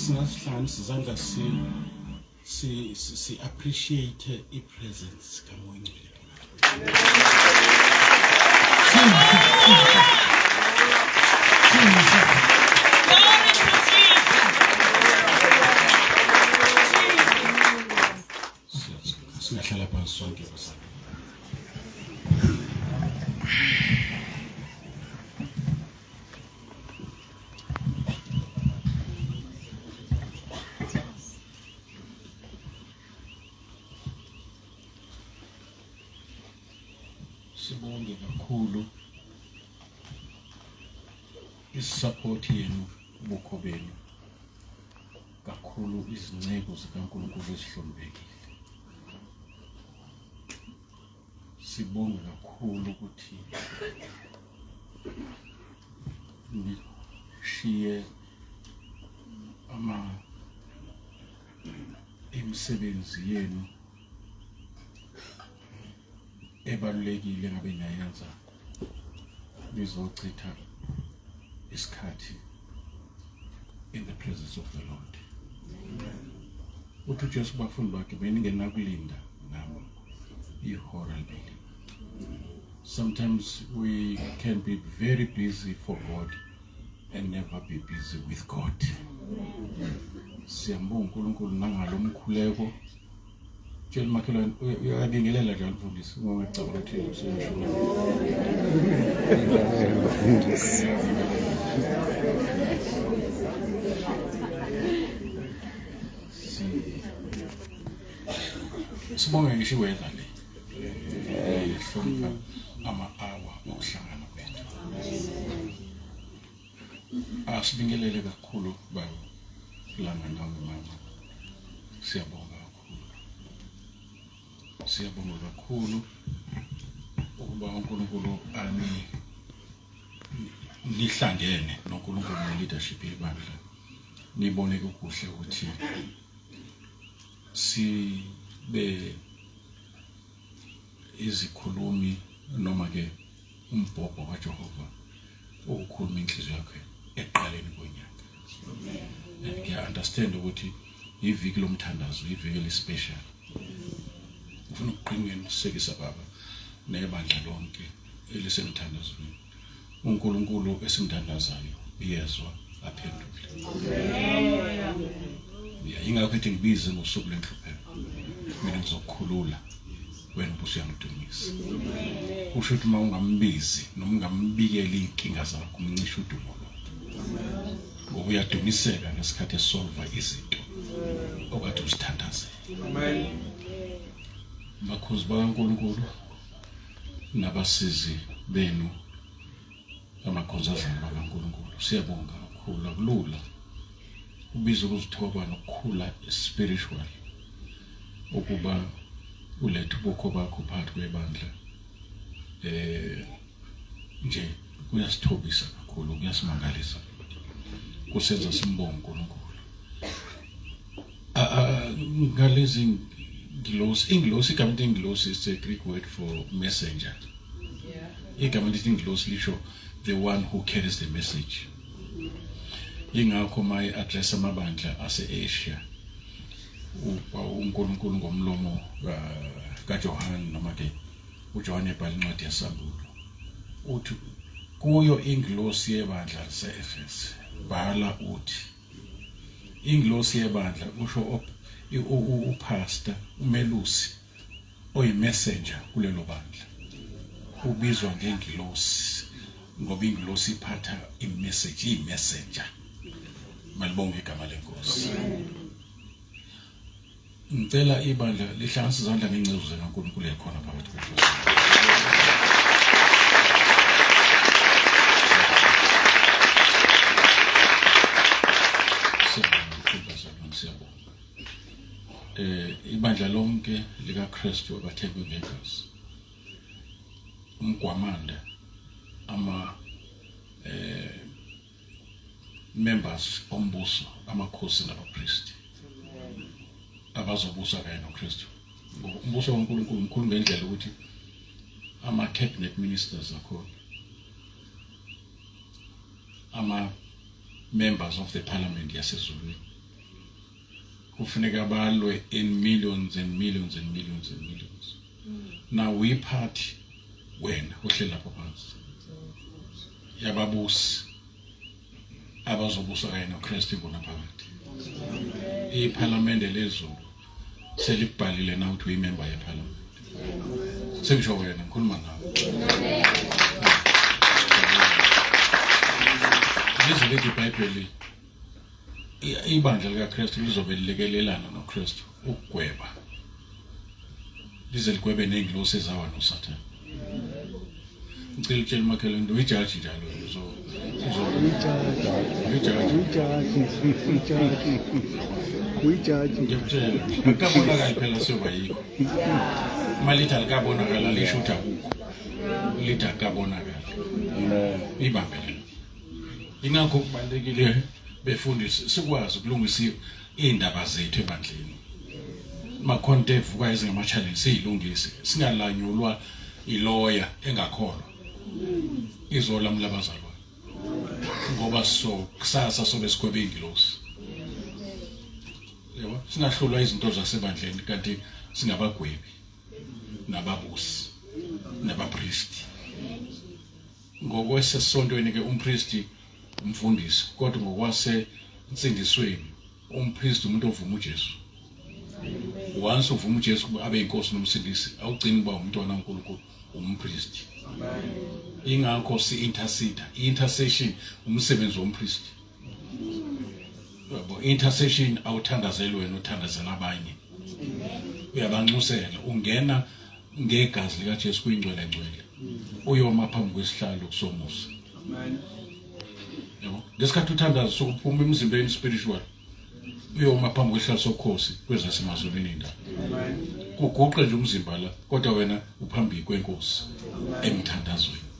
Singasihlanganisa izandla si appreciate i presence kaMoya Ongcwele phakathi. Glory to Jesus. Singahlala phansi sonke bazalwane. Sibonge kakhulu isupport yenu, ubukho benu kakhulu, izinceku zikaNkulunkulu ezihloniphekile. Sibonge kakhulu ukuthi nishiye ama imisebenzi yenu ebalulekile ngabe niyayenza, nizochitha isikhathi in the presence of the Lord. Uthi uJesu kubafundi bakhe, "Beningenakulinda nami ihora libili?" Sometimes we can be very busy for God and never be busy with God. Siyambonga uNkulunkulu nangalo mkhuleko. Tshela umakhelwane, uyabingelela njalo mfundisi, ungacabanga ukuthi usuyasho. Mfundisi. Sibonge ngisho iweather le ehlonipha ama-hour okuhlangana kwethu. Asibingelele kakhulu baba langa nawe mama. Siyabonga kakhulu, siyabonga kakhulu ukuba uNkulunkulu ani nihlangene noNkulunkulu ne-leadership yebandla, nibone kukuhle ukuthi sibe izikhulumi noma ke umbhobho kaJehova ukukhuluma inhliziyo yakhe ekuqaleni konyaka. And ngiya-understand ukuthi iviki lomthandazo, iviki eli-special. Ufuna ukuqinisekisa baba nebandla lonke elisemthandazweni, uNkulunkulu esimthandazayo uyezwa aphendule. Ya, ingakho ethi, "Ngibize ngosuku lwenhlupheko, mina ngizokukhulula, wena ubusuyangidumisa." Kusho ukuthi uma ungambizi noma ungambikeli iy'nkinga zakho, umncisha udumo lwakho, ngoba uyadumiseka ngesikhathi esolva izinto okade uzithandazela. Bakhuzi bakaNkulunkulu nabasizi benu, amakhonzazana bakaNkulunkulu, siyabonga kakhulu. Akulula, kubiza ukuzithoba nokukhula spiritual ukuba ulethe ubukho bakho phakathi kwebandla. Nje kuyasithobisa kakhulu, kuyasimangalisa, kusenza simbonge uNkulunkulu ngalezi ngilosi. Ingilosi, igama lithi ingilosi is a Greek word for messenger. Igama lithi ingilosi lisho the one who carries the message. Ingakho ma i-address amabandla ase-Asia uNkulunkulu ngomlomo kaJohane, noma ke uJohane ebhala incwadi yesambulo, uthi kuyo ingilosi yebandla lase-Efese bhala uthi. Ingilosi yebandla kusho upastor, umelusi oyimessenger kulelo bandla ubizwa ngengilosi, ngoba ingilosi iphatha imessage, iyimessenger. Malibonge igama lenkosi. Ngicela ibandla lihlanganise izandla ngencezu zikaNkulunkulu ekhona phakathi kwethu. Siyabonga kakhulu bazalwane, siyabonga. Ibandla lonke likaKristu abathengwe ngegazi, umgwamanda, ama members ombuso, amakhosi nabapristi abazobusa kanye noKristu. Ngoba umbuso kaNkulunkulu mkhulu ngendlela ukuthi ama cabinet ministers akhona, ama members of the parliament yasezulwini. Kufuneka balwe in millions and millions and millions and millions. Now we party wena uhleli lapho phansi yababusi abazobusa kanye noKristu ingunaphakade. Iphalamende lezulu selikubhalile na ukuthi uyimember yephalamende. Sengisho wena ngikhuluma nawe. Lizwi lithi iBhayibheli ibandla likaKristu lizobe lilekelelana noKristu ukugweba lize ligwebe nezingilosi ezawa noSathane. Ngicela utshele umakhelwane into uyijaji njalo uzo uzo uyijaji uyijaji uyijaji ngiyakutshela akukabonakali phela siyoba yikho uma lithi alikabonakala lisho ukuthi akukho lithi akukabonakali ibambe lelo ingakho kubalulekile befundisi sikwazi ukulungisa iy'ndaba zethu ebandleni makhona into evuka ezingama-challenge siyilungise singalanyulwa iloya engakholwa izolamula abazalwane ngoba so kusasa sobe sigwebe ingilosi yabo singahlulwa izinto zasebandleni kanti singabagwebi nababusi nabapristi Ngokwesesontweni ke umpristi umfundisi, kodwa ngokwasentsindisweni umpristi umuntu ovuma uJesu. Once uvuma uJesu ukuba abe inkosi nomsindisi, awugcini ukuba umntwana kaNkulunkulu, umpristi. Ingakho si-intercede, i-intercession umsebenzi wompristi. Yabo, intercession awuthandazeli wena, uthandazela abanye. Uyabanxusela, ungena ngegazi likaJesu kuyingcwele ngcwele uyoma phambi kwesihlalo kusomusa amen yabo ngesikhathi uthandaza sokuphuma emzimbeni spiritual uyoma phambi kwesihlalo sobukhosi kwezasemazulwini indawo kuguqe nje umzimba la kodwa wena uphambi kwenkosi emthandazweni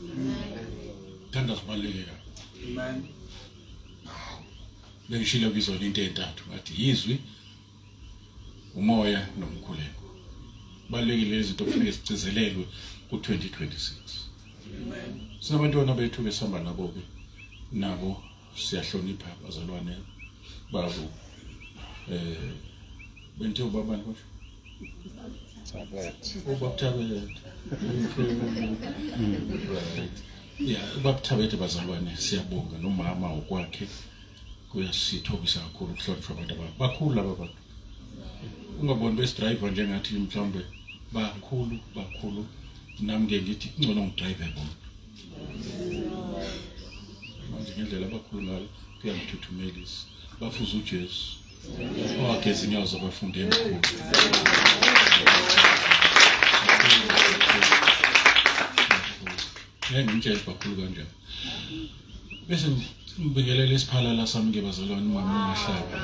thandaza ubaluleke kabi amen bengishilo kuzona into entathu ngathi yizwi umoya nomkhuleko balulekile izinto kufuneka zigcizelelwe ku-2026 sinabantwana bethu ke sihamba nabo ke nabo siyahlonipha bazalwane babo eh benthe ubabani konje Thabethe. Ubaba Thabethe. Right. Yeah, ubaba Thabethe bazalwane siyabonga nomama okwakhe kuyasithobisa kakhulu ukuhlonishwa abantu abakhulu laba bantu ungaboni besidrayiva njengathi mhlawumbe bakhulu bakhulu nami ke ngithi kungcono ngidrayive bona manje ngendlela abakhulu ngayo kuyangithuthumelisa bafuze uJesu owageza inyawo zabafundi emkhulu ngeke ngimtshele bakhulu kanjani Bese ngibingelela isiphalala sami ke bazalwane umama uMahlaba.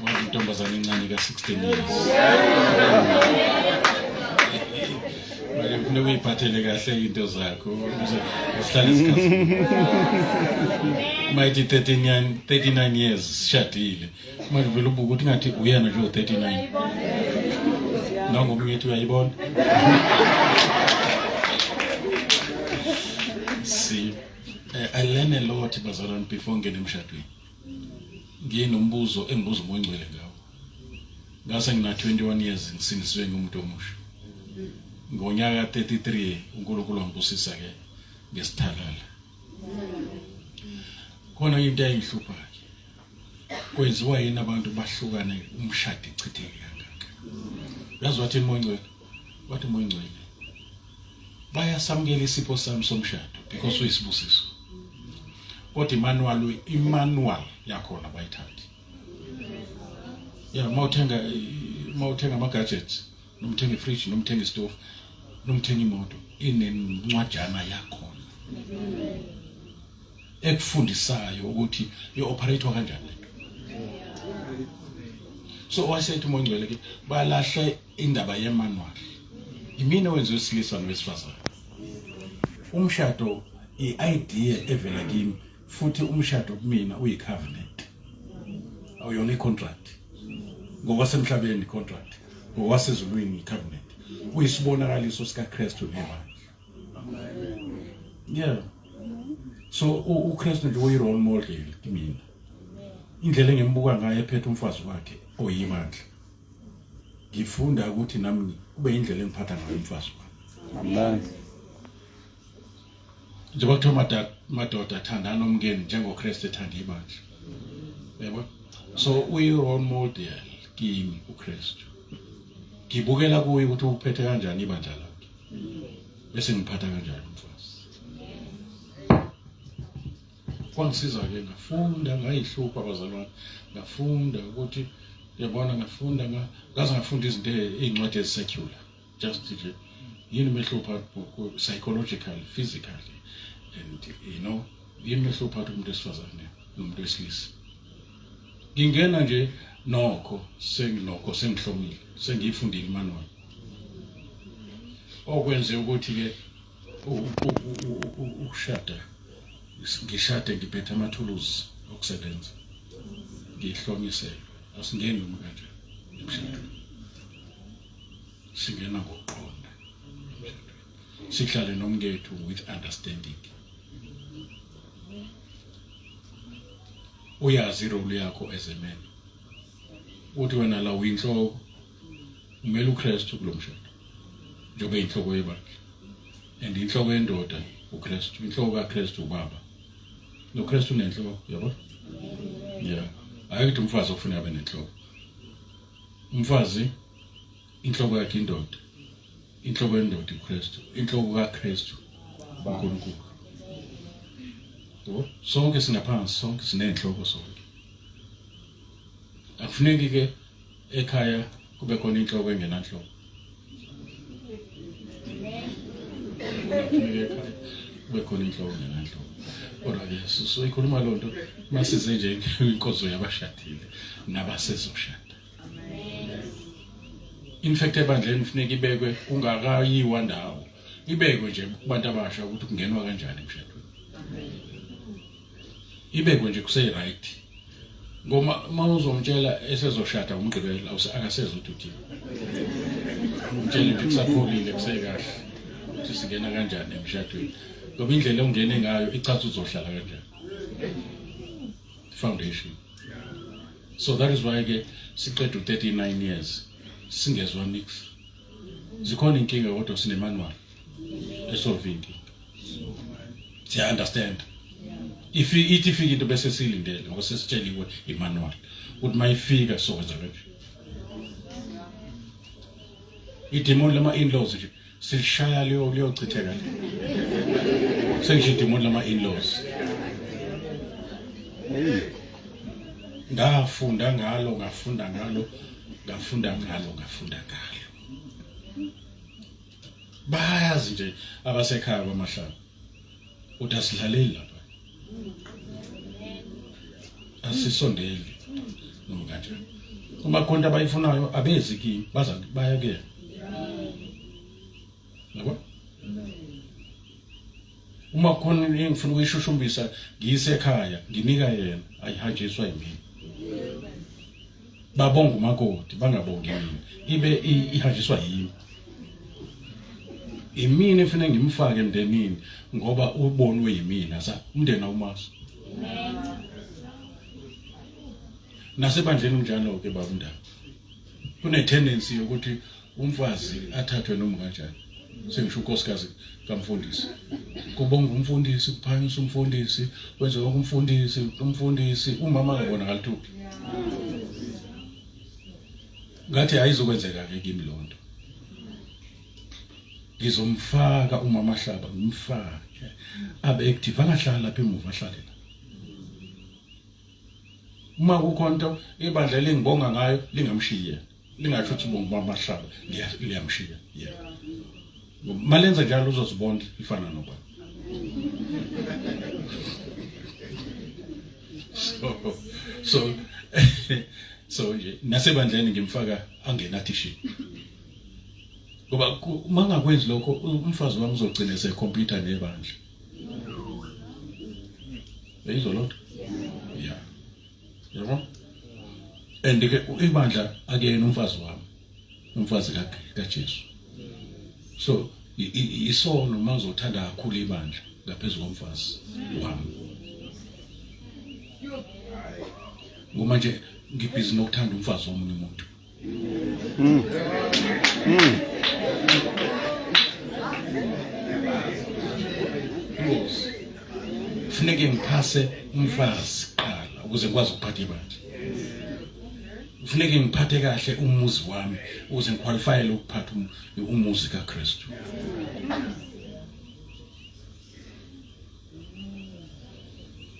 Wathi intombazane encane ka-16 years. Manje ngifuna ukuyiphathele kahle into zakho ukuze sihlale isikhathi. Mayithi 39 39 years sishadile. Manje vele ubuka ukuthi ngathi uyena nje u-39. Nangomunye ethi uyayibona. See, I learn a lot bazalwane before ngene emshadweni. Nginombuzo engibuza uMoya Ongcwele ngawo. Ngase ngina 21 years ngisindiswe ngumuntu omusha. Ngonyaka 33 uNkulunkulu wangibusisa ke ngesithalala. Khona into eyingihlupha ke. Kwenziwa yini abantu bahlukane umshado ichitheke kangaka? Yazi wathi uMoya Ongcwele, wathi uMoya Ongcwele bayasamukela isipho sami somshado because uyisibusiso. Kodwa imanual imanual yakhona bayithathi. Yeah, mawuthenga mawuthenga ama gadgets, noma uthenga ifridge, noma uthenga isitofu, noma uthenga imoto, inencwajana yakhona. Ekufundisayo ukuthi i-operate kanjani lento. So wayesethi uMoya Ongcwele ke balahle indaba ye-manual. Imina owenziwe wesilisa nowesifazane. Umshado i-idea evela kimi futhi umshado kumina uyi-covenant. Awuyona i-contract. Ngokwasemhlabeni i-contract, ngokwasezulwini i-covenant. Uyisibonakaliso sikaKristu nebandla. Yeah. So uKristu nje uyi role model kimina. Indlela engimbuka ngayo ephethe umfazi wakhe oyibandla. Ngifunda ukuthi nami kube indlela engiphatha ngayo umfazi wami. Amen. Njengoba kuthiwa madoda thandana umngeni njengoKristu ethanda ibandla. Yebo. So uyi role model kimi uKristu. Ngibukela kuye ukuthi uphethe kanjani ibandla lakhe. Bese ngiphatha kanjani umfazi. Kwangisiza ke ngafunda ngayihlupha bazalwane. Ngafunda ukuthi yabona ngafunda ngaze ngafunda izinto ezincwadi ezisecular. Just nje yini umehluko phakathi psychologically, physically and you know yini umehluko phakathi komuntu wesifazane nomuntu wesilisa. Ngingena nje nokho senginokho sengihlomile sengiyifundile imanual. Okwenze ukuthi ke ukushada ngishade ngiphethe amathuluzi okusebenza ngihlonyiselwe asingeni noma kanje emshadweni singena ngokuqonda emshadweni sihlale nomkethu with understanding uyazi irole yakho as a man uthi wena la uyinhloko umele uKristu kulo mshado njengoba inhloko yebandla and inhloko yendoda uKristu inhloko kaKristu ubaba noKristu unenhloko yabo yeah hayi ukuthi umfazi ofuna abe nenhloko umfazi inhloko yakhe indoda inhloko yendoda uKristu inhloko kaKristu uNkulunkulu yabo sonke singaphansi sonke sinenhloko sonke akufuneki ke ekhaya kube khona inhloko engenanhloko kufuneka ekhaya kube khona inhloko engenanhloko kodwa ke soyikhuluma loo nto masize nje inkonzo yabashadile nabasezoshada in fact ebandleni kufuneka ibekwe kungakayiwa ndawo ibekwe nje kubantu abasha ukuthi kungenwa kanjani emshadweni ibekwe nje kuse right ngoma uma uzomtshela esezoshada umgqibelo akaseze ukuthi uthini umtshele nje kusapholile kusekahle ukuthi singena kanjani emshadweni ngoba indlela ongene ngayo ichaza uzohlala kanjani foundation so that is why ke siqeda u-39 years singezwa nix zikhona inkinga kodwa sine-manual esolve inkinga siya understand if ithi ifika into bese siyilindele ngoba sesitsheliwe imanual ukuthi mayifika sokwenza kanje idemoni lama in-laws nje silishaya leyo liyochitheka sengisho idemoni lama in-laws ngafunda ngalo ngafunda ngalo ngafunda ngalo ngafunda ngalo bayazi nje abasekhaya kwamahlaba ukuthi asidlaleli lapha asisondeli noma kanjani uma khona abayifunayo abezi kimi baza baya kuyena yabo uma khona engifuna ukuyishushumbisa ngiyise ekhaya nginika yena ayihanjiswa yimina babonga umakoti bangabongi mina ibe ihanjiswa yimi imina efuna ngimfake emndenini ngoba ubonwe yimina sa umndeni awumazi nasebandleni kunjalo ke baba undaba kune tendency yokuthi umfazi athathwe noma kanjani sengisho unkosikazi kamfundisi kubonga umfundisi kuphakanyiswa umfundisi kwenze wonke umfundisi umfundisi umama angabonakali thuphi ngathi ayizokwenzeka ke kimi loo nto ngizomfaka umama hlaba ngimfake abe active angahlali lapha emuva ahlale la uma kukhona into ibandla lingibonga ngayo lingamshiyi yena lingasho ukuthi bonga ubaba Mahlaba liyamshiya yeah malenza njalo uzozibona ifana noba so so so nje nasebandleni ngimfaka angenathi shi ngoba uma ngakwenzi lokho umfazi wami uzogcina esekhompyutha nebandla yayizwa loo nto yeah yabo and ke ibandla akuyena umfazi wami umfazi kaJesu so isono uma uzothanda kakhulu ibandla ngaphezu komfazi wami. Ngoba nje ngibhizi nokuthanda umfazi womunye umuntu. Ingozi. Kufuneke ngiphase umfazi kuqala ukuze ngikwazi ukuphatha ibandla. Kufuneke ngiphathe kahle umuzi wami ukuze ngiqualifyele ukuphatha umuzi kaKristu.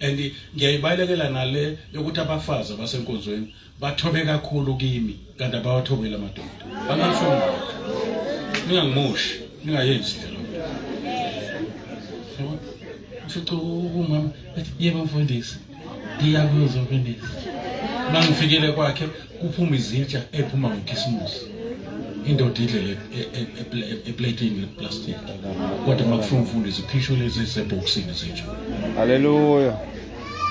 And ngiyayibalekela nale yokuthi abafazi abasenkonzweni bathobe kakhulu kimi kanti abawathobeli amadoda. Bangifuni. Ningangimoshi, ningayenzi nje lokho. Ufica umama ethi yebo mfundisi. Ngiyakuzwa mfundisi. Mangifikile kwakhe kuphuma izitsha ephuma ngokhisimusi. Indoda idlele eplatini leplastic. Kodwa makufuna umfundisi phishwe lezi zebhokisini izitsha. Haleluya.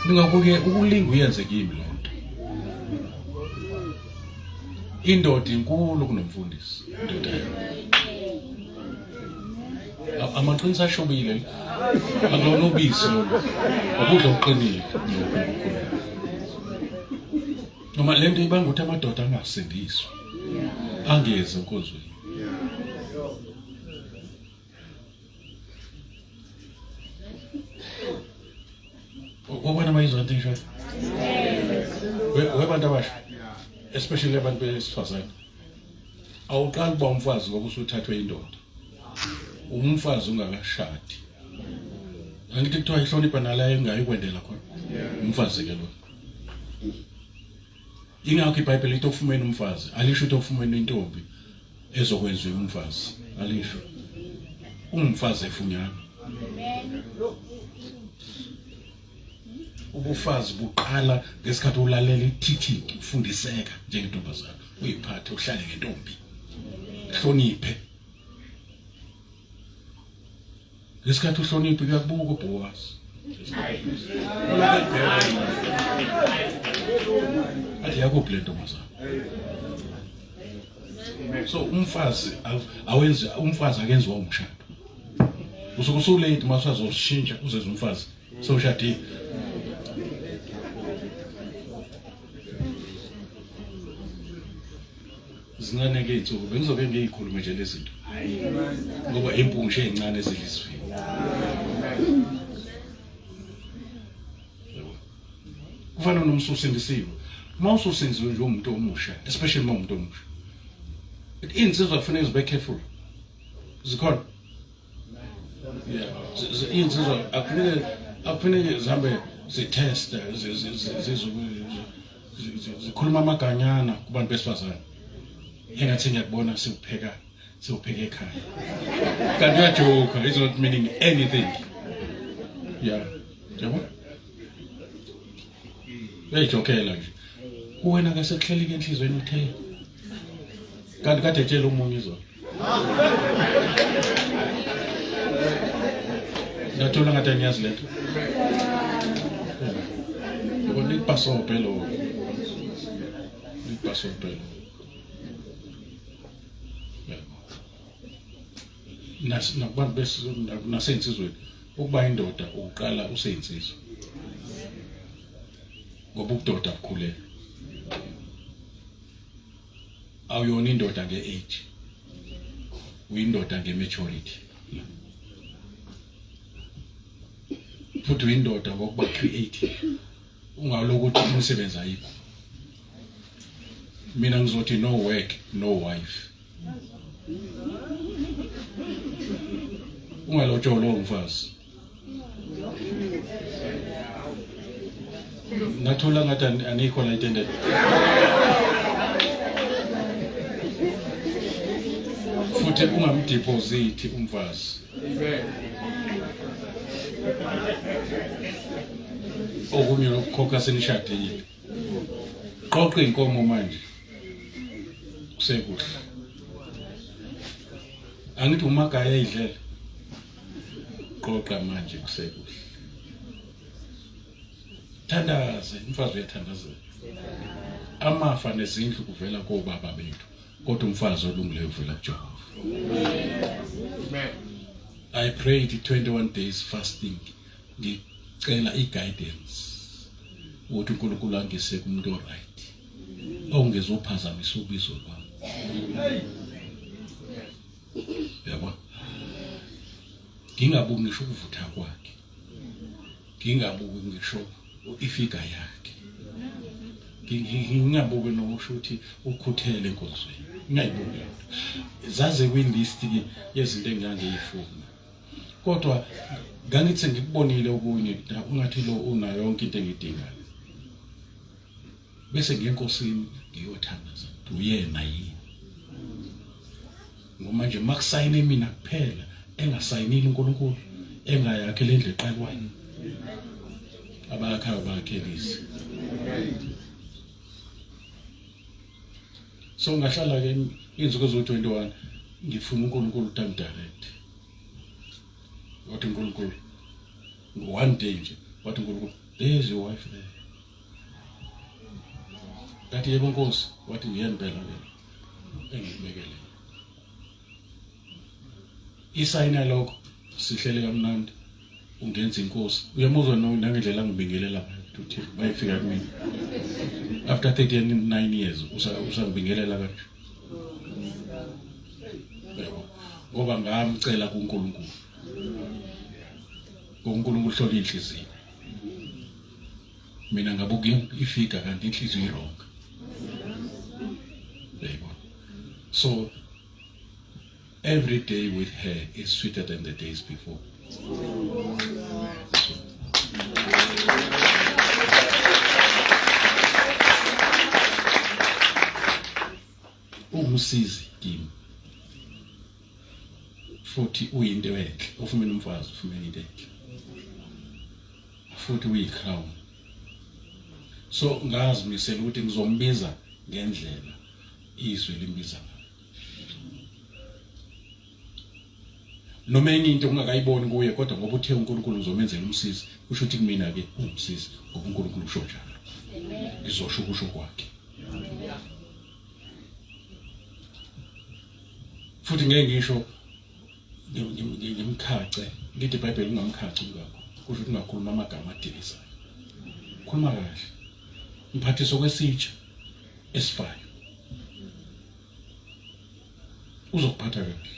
Ningakuke ukulinga uyenze kimi lo nto. Indoda inkulu kunomfundisi. Indoda yami. Amaqiniso ashubile. Akulona ubisi lolu. Ukudla okuqinile lokhu okukhulu. Noma lento ibanga ukuthi amadoda angasindiswa. Angeze enkonzweni. Wabona mayizwa into ngisho. Webantu abasha. Especially abantu besifazane. Awuqali kuba umfazi ngoba usuthathwe indoda. Umfazi ungakashadi. Angithi kuthiwa ihlonipha nala engayikwendela khona. Umfazi ke lo. Ingakho iBhayibheli lithi ofumene umfazi, alisho ukuthi ofumene intombi ezokwenziwa umfazi, alisho. Umfazi efunyanwa. Ubufazi buqala ngesikhathi ulalela i-teaching, ufundiseka njengentombazana, uyiphathe uhlale ngentombi. Hloniphe. Ngesikhathi uhloniphe kuyakubuka uBoaz. Athi yakuphi le ntombazana? So umfazi awenzi umfazi akenziwa umshado. Usuke usulate uma usazoshintsha uzeze umfazi sewushadile. Zincane ke iy'nsuku bengizoke ngiyikhulume nje lezi zinto ngoba impungishe ey'ncane ezidla isivini. Kufana noma ususindisiwe, uma ususindiwe nje umuntu omusha, especially uma umuntu omusha, iy'nsizwa kufanele zibe careful. Zikhona yeah iy'nsizwa akufuneke akufuneke zihambe zitheste zikhuluma amaganyana kubantu besifazane engathi ngiyakubona siwupheka siwupheka ekhaya kanti uyajoka it's not meaning anything yeah yabo uyayijokela nje kuwena ke sekuhlelike enhlizweni uthe kanti kade etshela omunye izolo Ngathola ngathi angiyazi lento. Yabo nikubhasobhe lo. Nikubhasobhe lo. Yabo. Nas nakubantu nasensizweni ukuba indoda uqala useyinsizwa. Ngoba ubudoda bukhulelwa. Awuyona indoda nge-age, uyindoda nge-maturity, futhi uyindoda ngokuba creative. Ungaloku uthi imisebenzi ayikho. Mina ngizothi no work no wife. Ungalotsholwa umfazi. Nathola ngathi anikho la itendele. Futhi ungamdepositi umfazi. Okunye lokukhokha senishadile. Qoqa inkomo manje. Kusekuhle. Angithi umagaya eyidlela. Qoqa manje kusekuhle. Thandaze, umfazi uyathandazela. Amafa nezindlu kuvela kobaba bethu, kodwa umfazi olungileyo uvela kuJehova. Amen. I prayed 21 days fasting ngicela i-guidance ukuthi uNkulunkulu angise kumuntu oright ongezophazamisa ubizo lwami. Yabo, ngingabuki ngisho ukuvutha kwakhe, ngingabuki ngisho ifiga yakhe, ngingabuki nokusho ukuthi ukhuthele enkonzweni, ngingayibuki lento. Zaze kwi-list ke yezinto engangiyifuna, kodwa ngangithi ngikubonile okunye ungathi lo unayo yonke into engiyidingayo, bese ngiye enkosini ngiyothandaza uyena yini, ngoba manje makusayine mina kuphela engasayinile uNkulunkulu, engayakhe le ndlu eqalwayo, abakhayo bakhelise. So ngahlala ke insuku eziwu-21 ngifuna uNkulunkulu ukuthi angidirect. Wathi uNkulunkulu one day nje, wathi uNkulunkulu, there is your wife there. Ngathi yebo Nkosi. Wathi ngiyempela ke engikubekele isayina lokho, sihlele kamnandi, ungenza inkosi. Uyamuzwa nangendlela angibingelela ngayo ukuthi bayifika kumina after 39 years usangibingelela kanje, yabo, ngoba ngamcela kuNkulunkulu. UNkulunkulu hlola inhliziyo, mina ngabuka ifika kanti inhliziyo i-wrong, yebo. So every day with her is sweeter than the days before. So, ungumsizi kimi futhi uyinto enhle. Ufumene umfazi, ufumene into enhle, futhi uyi-crown. So ngazimisela ukuthi ngizombiza ngendlela izwi limbiza ngayo, noma enye into ungakayiboni kuye, kodwa ngoba uthe uNkulunkulu ngizomenzela umsizi, kusho ukuthi kumina ke ungumsizi, ngoba uNkulunkulu usho njalo, ngizosho ukusho kwakhe. Futhi ngeke ngisho ngimkhace, lithi iBhayibheli ungamkhaci umkakho, kusho ukuthi ungakhuluma amagama adilizayo, khuluma kahle, mphathiso kwesitsha esifayo, uzokuphatha kahle,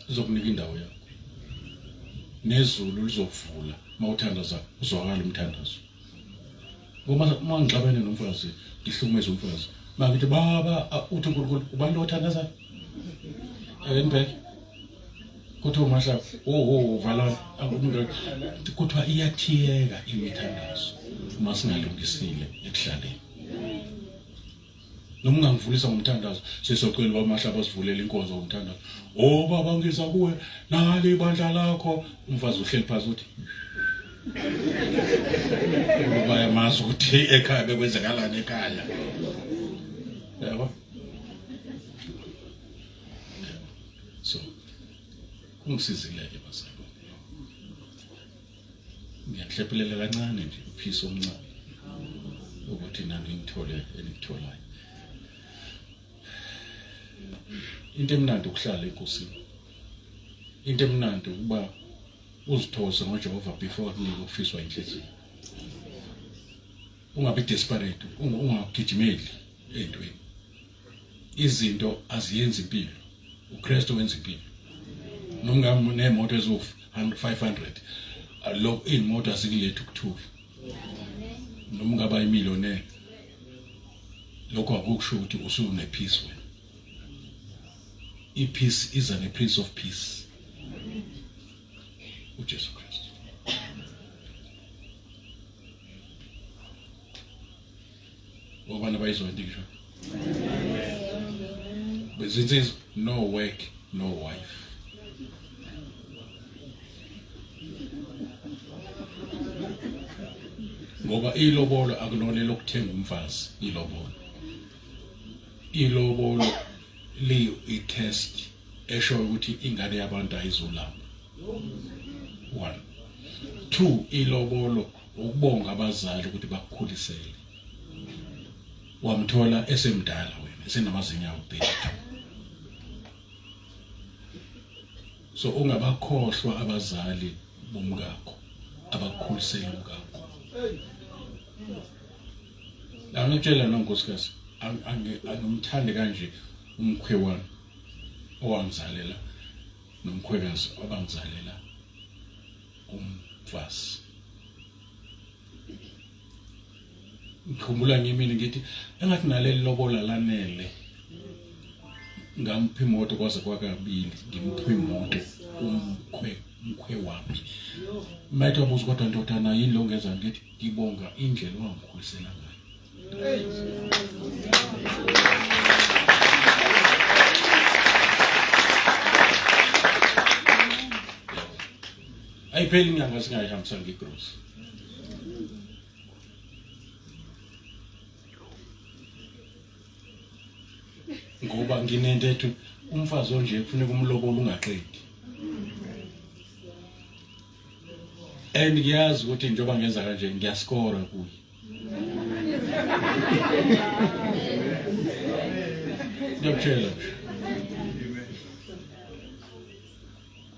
uzokunika indawo yakho, nezulu lizovula mawuthandaza, uzwakala umthandazo. Ngoba uma ngixabene nomfazi, ngihlukumeza umfazi, mangithi baba, uthi uNkulunkulu ubani lo othandazayo? Ake nibheke, kuthiwa uMahlaba, oh valani, kuthiwa iyathiyeka imithandazo uma singalungisile ekuhlaleni. Noma ungangivulisa ngomthandazo, sesocela uba Mahlaba sivulela inkonzo ngomthandazo, oh baba ngiza kuwe nali ibandla lakho, umfazi uhleli phansi uthi bayamazi ukuthi ekhaya bekwenzekalani ekhaya, yabo. So kungisizile-ke bazalwane, ngiyanihlephelela kancane nje uphisi omncane ukuthi nami ngithole enikutholayo. Into emnandi ukuhlala enkosini, into emnandi ukuba uzithokoze ngoJehova before akunike ukufiswa inhliziyo, ungabi desperate, ungagijimeli ey'ntweni. Izinto aziyenzi impilo, uKristu wenza impilo. Noma nemoto eziwu-500, lo iy'moto azikulethi ukuthula. Noma ungaba imillionaire, lokho akukusho ukuthi usune-peace wena. I-peace iza ne-Prince of Peace, uJesu Kristu. Obani abayizwa into ngisho bezinsizwa? No work, no wife. Ngoba ilobolo akulona lokuthenga umfazi, ilobolo li i-test esho ukuthi ingane yabantu ayizulamba. One, two, ilobolo ukubonga abazali ukuthi bakukhulisele, wamthola esemdala wena esenamazinyo awu-32. So ungabakhohlwa abazali bomkakho abakukhulisela umkakho. Angitshela nonkosikazi angimthandi kanje umkhwe wami owangizalela nomkhwekazi obangizalela umfazi. Ngikhumbula ngimini ngithi engathi naleli lobola lanele ngampha imoto kwaze kwakabili ngimupha imoto umkhwe umkhwe wami mayethi wabuza kodwa ndodana yini lo ngenza ngithi ngibonga indlela owangikhulisela ngayo. Ayipheli inyanga singayihambisanga igrosi. Ngoba nginento ethi umfazi onje kufuneka umlobolo ungaqedi. And ngiyazi ukuthi njengoba ngenza kanje ngiyaskora kuye. Ngiyakutshela nje.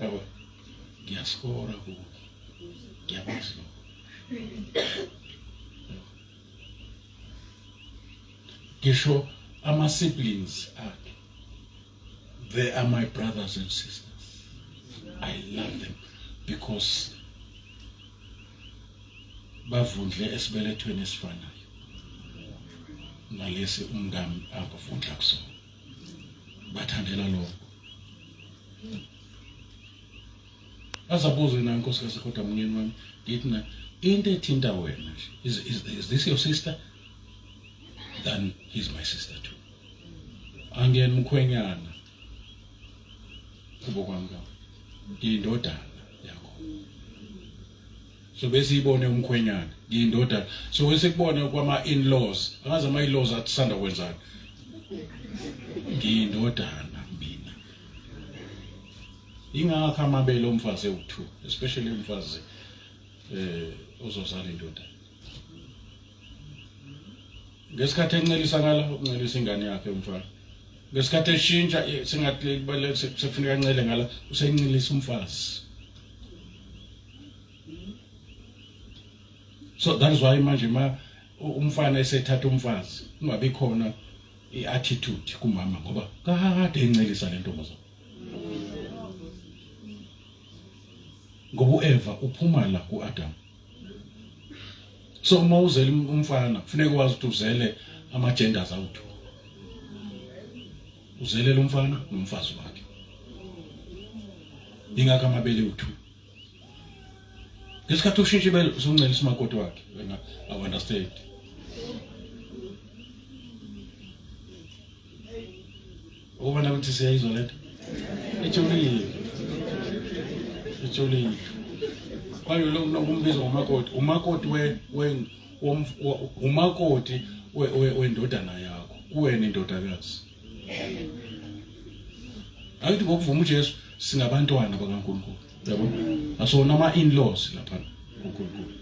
Yabo. Ngiyaskora kuye. Ngiyakwazi lokho. Ngisho ama siblings akhe. They are my brothers and sisters. I love them because bavundle esibelethweni esifanayo nalesi umngami akuvundla kusona. Bathandela lokho. Azabuze na nkosikazi kodwa mnyeni wami ngithi na into ethinta wena nje is this your sister? Then he's my sister too. Angiyena umkhwenyana kubo kwami ka ngiyindodana yakho. So besiyibone umkhwenyana ngiyindodana. So besikubone kwama in-laws, angazi ama in-laws athi sanda kwenzani. Ngiyindodana mina. Ingakho amabele omfazi ewu2, especially umfazi ozozala indoda. Ngesikhathi encelisa ngala uncelisa ingane yakhe umfana. Ngesikhathi eshintsha sengathi sekufuneka ancele ngala usencelisa umfazi. So that is why manje ma umfana esethatha umfazi kungabi khona i-attitude kumama ngoba kade encelisa le ntombazane. Ngoba uEva uphuma la kuAdam. So uma uzele umfana kufuneka wazi ukuthi uzele ama genders awu2. Uzele lo mfana nomfazi wakhe. Ingakho amabele u2. Ngesikhathi ushintsha ibele usuncelisa umakoti wakhe wena I understand. Ubona ukuthi siyayizwa lento. Ijulile. Ijulile. Kwayo lo umbizo ngomakoti, umakoti we we umakoti wendodana yakho. Kuwena indodakazi. Akithi ngokuvuma uJesu singabantwana bakaNkulunkulu. Yabo? Asona ama in-laws lapha kuNkulunkulu.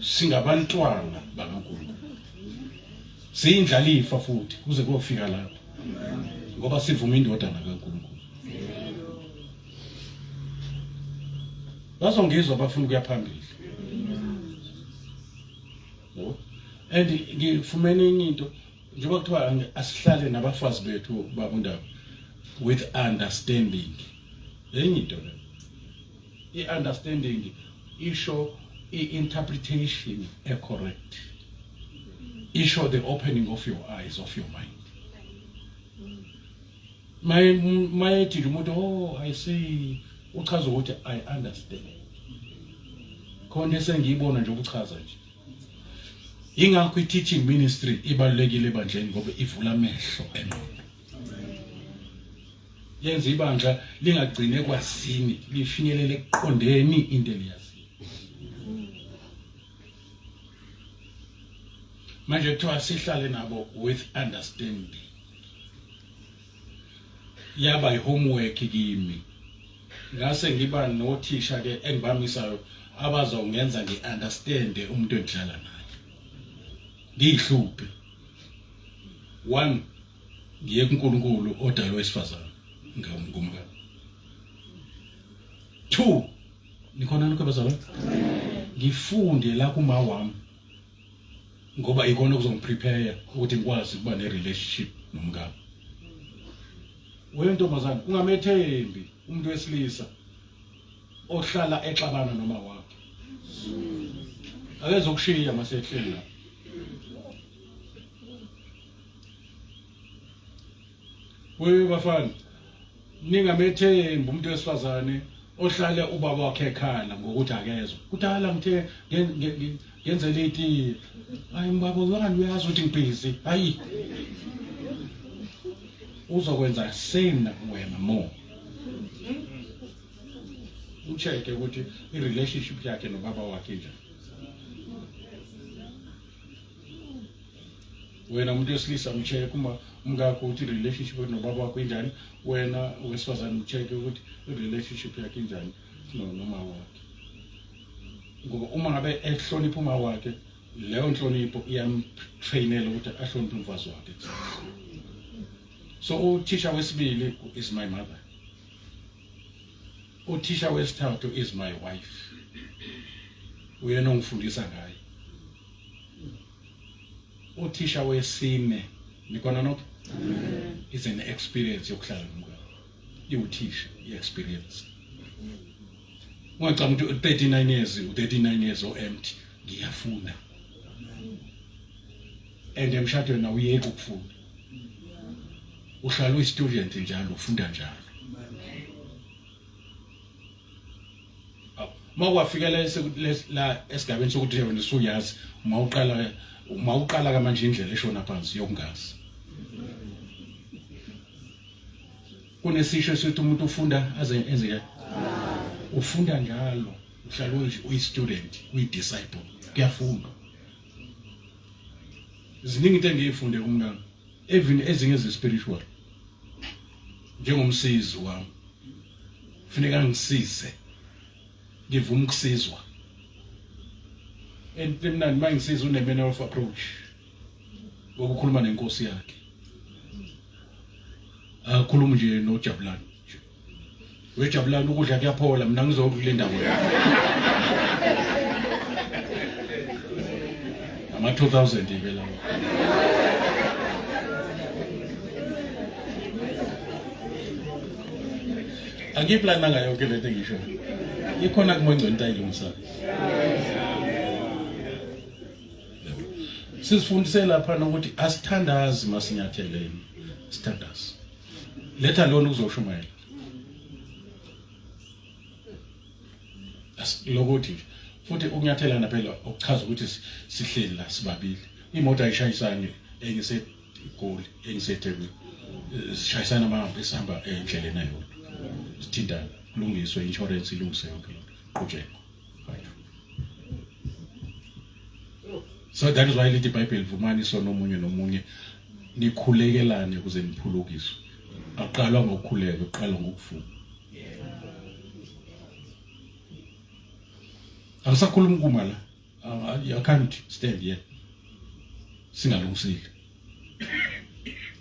Singabantwana bakaNkulunkulu. Siyindlalifa futhi kuze kuyofika lapho. Ngoba sivuma indodana kaNkulunkulu. Bazongizwa abafuna ukuya phambili. Yabo? And ngifumene enye into njengoba kuthiwa asihlale nabafazi bethu babundaba with understanding. Enye into le. I-understanding isho i-interpretation e-correct. Isho the opening of your eyes, of your mind. Mayethi nje umuntu oh I see uchaza ukuthi I understand. Khona esengiyibona nje ukuchaza nje. Ingakho i-teaching ministry ibalulekile ebandleni ngoba ivula amehlo engqondo. Yenza ibandla lingagcine kwazini lifinyelele ekuqondeni into eliyaziyo. Manje kuthiwa sihlale nabo with understanding. Yaba i-homework kimi. Ngase ngiba nothisha ke engibamisayo abazongenza ngi-understande umuntu engihlala naye. Ngiyihluphe. One, Ngiye kuNkulunkulu odala owesifazane ngumka. 2 nikhona nokho bazalwane? Ngifunde la kuma wami ngoba ikona okuzongiprepare ukuthi ngikwazi ukuba ne relationship nomkami. Wena ntombazane ungamethembi umuntu wesilisa ohlala exabana noma wakhe. Akezokushiya masehleli la. We bafana ningamethembi umuntu wesifazane ohlale ubaba wakhe ekhala ngokuthi akezwa. Kudala ngithe ngenzele itiye. Hayi mbaba uzwakala uyazi ukuthi ngibhizi. Hayi. Uzokwenza same nakuwena more. Ucheck ukuthi i-relationship yakhe nobaba wakhe injani. Wena umuntu wesilisa mcheck uma umkakho ukuthi i-relationship nobaba wakho injani. Wena wesifazane mcheck ukuthi i-relationship yakhe injani noma wakhe. Ngoba uma ngabe ehlonipha uma wakhe, leyo nhlonipho iyamtrainela ukuthi ahloniphe umfazi wakhe. So uthisha wesibili is my mother. Uthisha wesithathu is my wife. Uyena ongifundisa ngaye. Uthisha wesine nikhona nokho is an experience yokuhlala nomkakho. Iwuthisha i-experience. Ungacabanga ukuthi 39 years, u39 years o empty, ngiyafunda. And emshadweni awuyeki ukufunda. Uhlala uyi-student njalo, ufunda njalo. Uma kwafika la esigabeni sokuthi wena usuyazi, uma uqala kamanje indlela eshona phansi yokungazi. Kunesisho esithi umuntu ufunda aze enze ufunda njalo, uhlala uyi-student, uyi-disciple, kuyafundwa. Ziningi into engiyifunde kumngani, even ezinye ezi-spiritual, njengomsizi wami funeka ngisize, ngivuma ukusizwa. And emnandi uma ngisiza une-manner of approach ngokukhuluma nenkosi yakhe, akhuluma nje noJabulani nje, wejabulani ukudla kuyaphola, mina ngizokule ndawo yakho ama 2000 ke lawo. Angiyiplananga yonke lento engisho, ikhona kumongcwele into ayilungisayo. Sizifundise lapha nokuthi asithandazi masinyatheleni, sithandazi letha lona ukuzoshumayela lokuthi nje futhi ukunyathelana phela okuchaza ukuthi sihleli la sibabili, imoto ayishayisani, enye iseGoli enye iseThekwini, sishayisana uma sihamba endleleni eyodwa, sithintana, kulungiswe insurance, ilungise yonke lento, qhutshekwe. Right, so that is why lithi iBhayibheli, vumani isono omunye nomunye, nikhulekelane ukuze niphulukiswe. Aqalwa ngokukhuleka, uqala ngokuvuma. Angisakhuluma kuma la, I can't stand here singalungisile,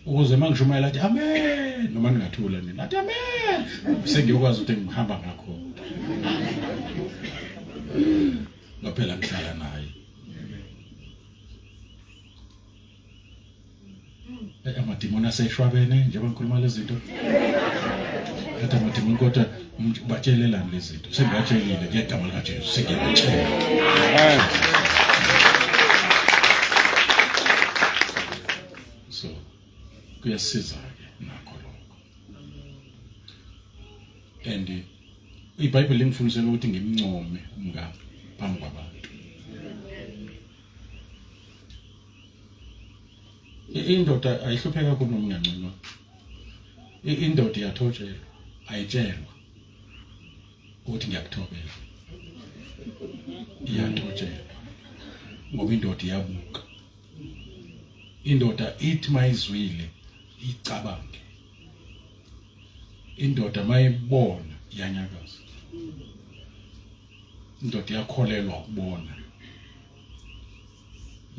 ukuze uma ngishumayela athi amen, noma ningathula nina, athi amen, sengiyokwazi ukuthi ngihamba ngakho ngaphela ngihlala naye. Amadimoni aseshwabene njengoba ngikhuluma lezi zinto, athi amadimoni, kodwa ubatshelelani lezi zinto? Sengibatshelile ngegama likaJesu, sengiyabatshela. So kuyasiza-ke nakho lokho. And iBhayibheli lingifundisela ukuthi ngimncome umngami phambi kwabantu. Indoda ayihlupheka kakhulu noma inganconywa. Indoda iyathotshelwa, ayitshelwa ukuthi ngiyakuthobela, iyathotshelwa ngoba indoda iyabuka. Indoda ithi mayizwile icabange, indoda mayibona iyanyakaza, indoda iyakholelwa ukubona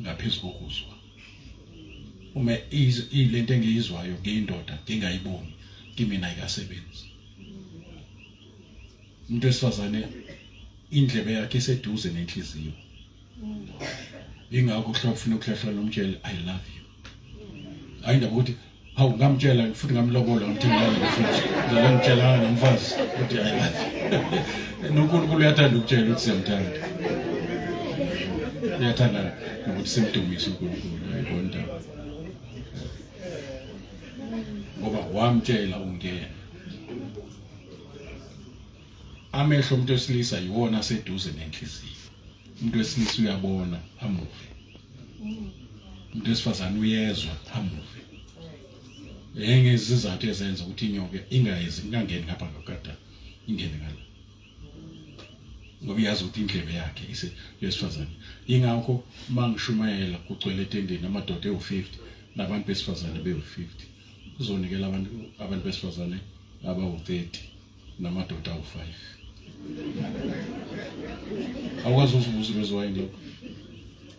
ngaphezu kokuzwa. Uma ilento engiyizwayo ngiyindoda ngingayiboni kimina ayikasebenzi. Umuntu wesifazane indlebe yakhe iseduze nenhliziyo. Ingakho kuhlafuna ukuhlahla nomtshele I love you. Hayi indaba ukuthi hawu ngamtshela futhi ngamlobola ngamthengela nefridge ngizale ngitshelana nomfazi ukuthi I love you. NoNkulunkulu uyathanda ukutshela ukuthi siyamthanda. Uyathanda nokuthi simdumise uNkulunkulu ayibona indaba. Ngoba wamtshela ungena. Amehlo omuntu wesilisa yiwona aseduze nenhliziyo. Umuntu wesilisa uyabona amuve. Umuntu wesifazane uyezwa amuve. Enye izizathu ezenza ukuthi inyoka ingayezi ingangeni ngapha ngakada ingene ngala. Ngoba iyazi ukuthi indlebe yakhe ise yesifazane. Ingakho mangishumayela kugcwele etendeni amadoda ewu50 nabantu besifazane bewu50. Kuzonikela abantu besifazane abawu30 namadoda awu-5. Awukwazi uzibuza bezwa yini lokho.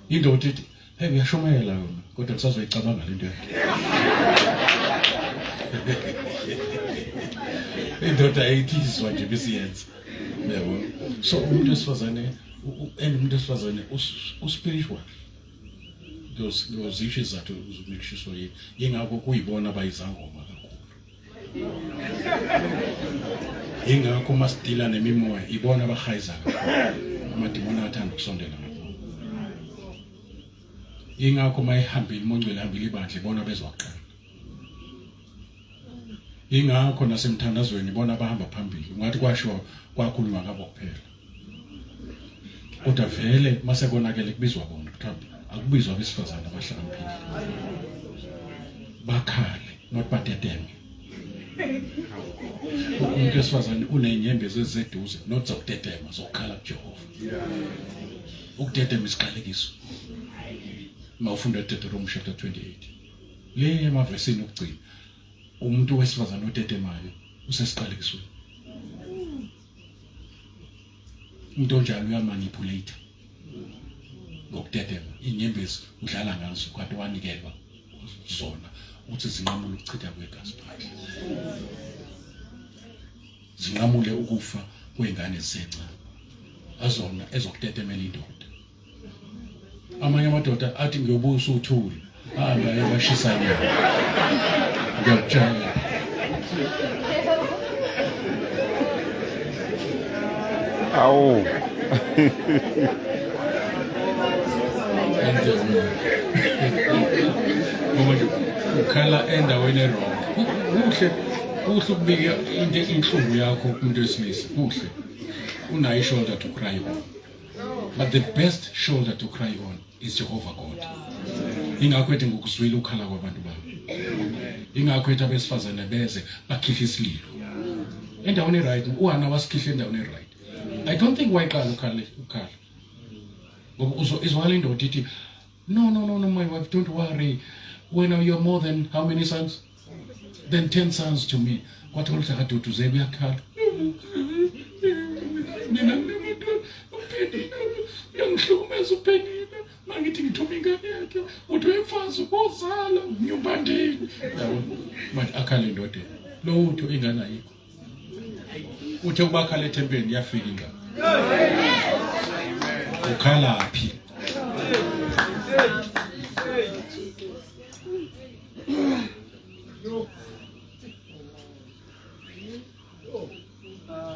Indoda ithi, hey uyashumayela yona, kodwa kusazoyicabanga lento yakhe. Indoda ayithizwa nje besiyenza. Yabo. So umuntu wesifazane and umuntu wesifazane uspiritual. Ngiyozisho izathu zokunishiswa yini. Yingakho kuyibona abayizangoma kakhulu. Ingakho uma sidila nemimoya ibona abahayiza kakhulu. Amadimoni athanda ukusondela ngakho. Ingakho uma ihambile umongcwele ihambile ibandla ibona bezwaqala. Ingakho nasemthandazweni ibona abahamba phambili. Ungathi kwasho kwakhulunywa ngabo kuphela. Kodwa vele mase konakele kubizwa bona kuthiwa akubizwa abesifazane abahlakaniphile. Bakhale not badedeme. Umuntu wesifazane unenyembezi eziseduze not zokudedema zokukhala kuJehova. Ukudedema isiqalekiso. Mawufunda Deuteronomy chapter 28. Le emavesini okugcina umuntu wesifazane odedemayo usesiqalekisweni. Umuntu onjalo uyamanipulate ngokudedema inyembezi udlala ngazo kanti wanikelwa zona ukuthi zinqamule ukuchitha kwegazi phandle, zinqamule ukufa kwey'ngane zisencane, azona ezokutetemela indoda. Amanye amadoda athi ngiyobuya usuthule, ahambe ayobashisa nyama. Ngiyakutshela. Awu. Ngoba nje ukhala endaweni erong. Kuhle kuhle ukubika into inhlungu yakho kumuntu wesilisa, kuhle. Unayo i-shoulder to cry on. But the best shoulder to cry on is Jehovah God. Ingakho ethi ngokuzwile ukhala kwabantu bami. Ingakho ethi abesifazane beze bakhihla isililo. Endaweni right, uHana wasikhihla endaweni right. I don't think wayiqala ukhala ukhala. Ngoba izwakala indoda ithi no no no no my wife don't worry. When you're more than how many sons? Than 10 sons to me. Kwathi oluthi akaduduzeke uyakhala. Mina uPhenina uyangihlukumeza uPhenina mangithi ngithuma ingane yakhe uthi uyimfazi wozala nyumbandini. Yabo manje akhale indodeni. Lo utho ingane ayikho. Uthe ubakhala ethempelini yafika ingane. Ukhala phi?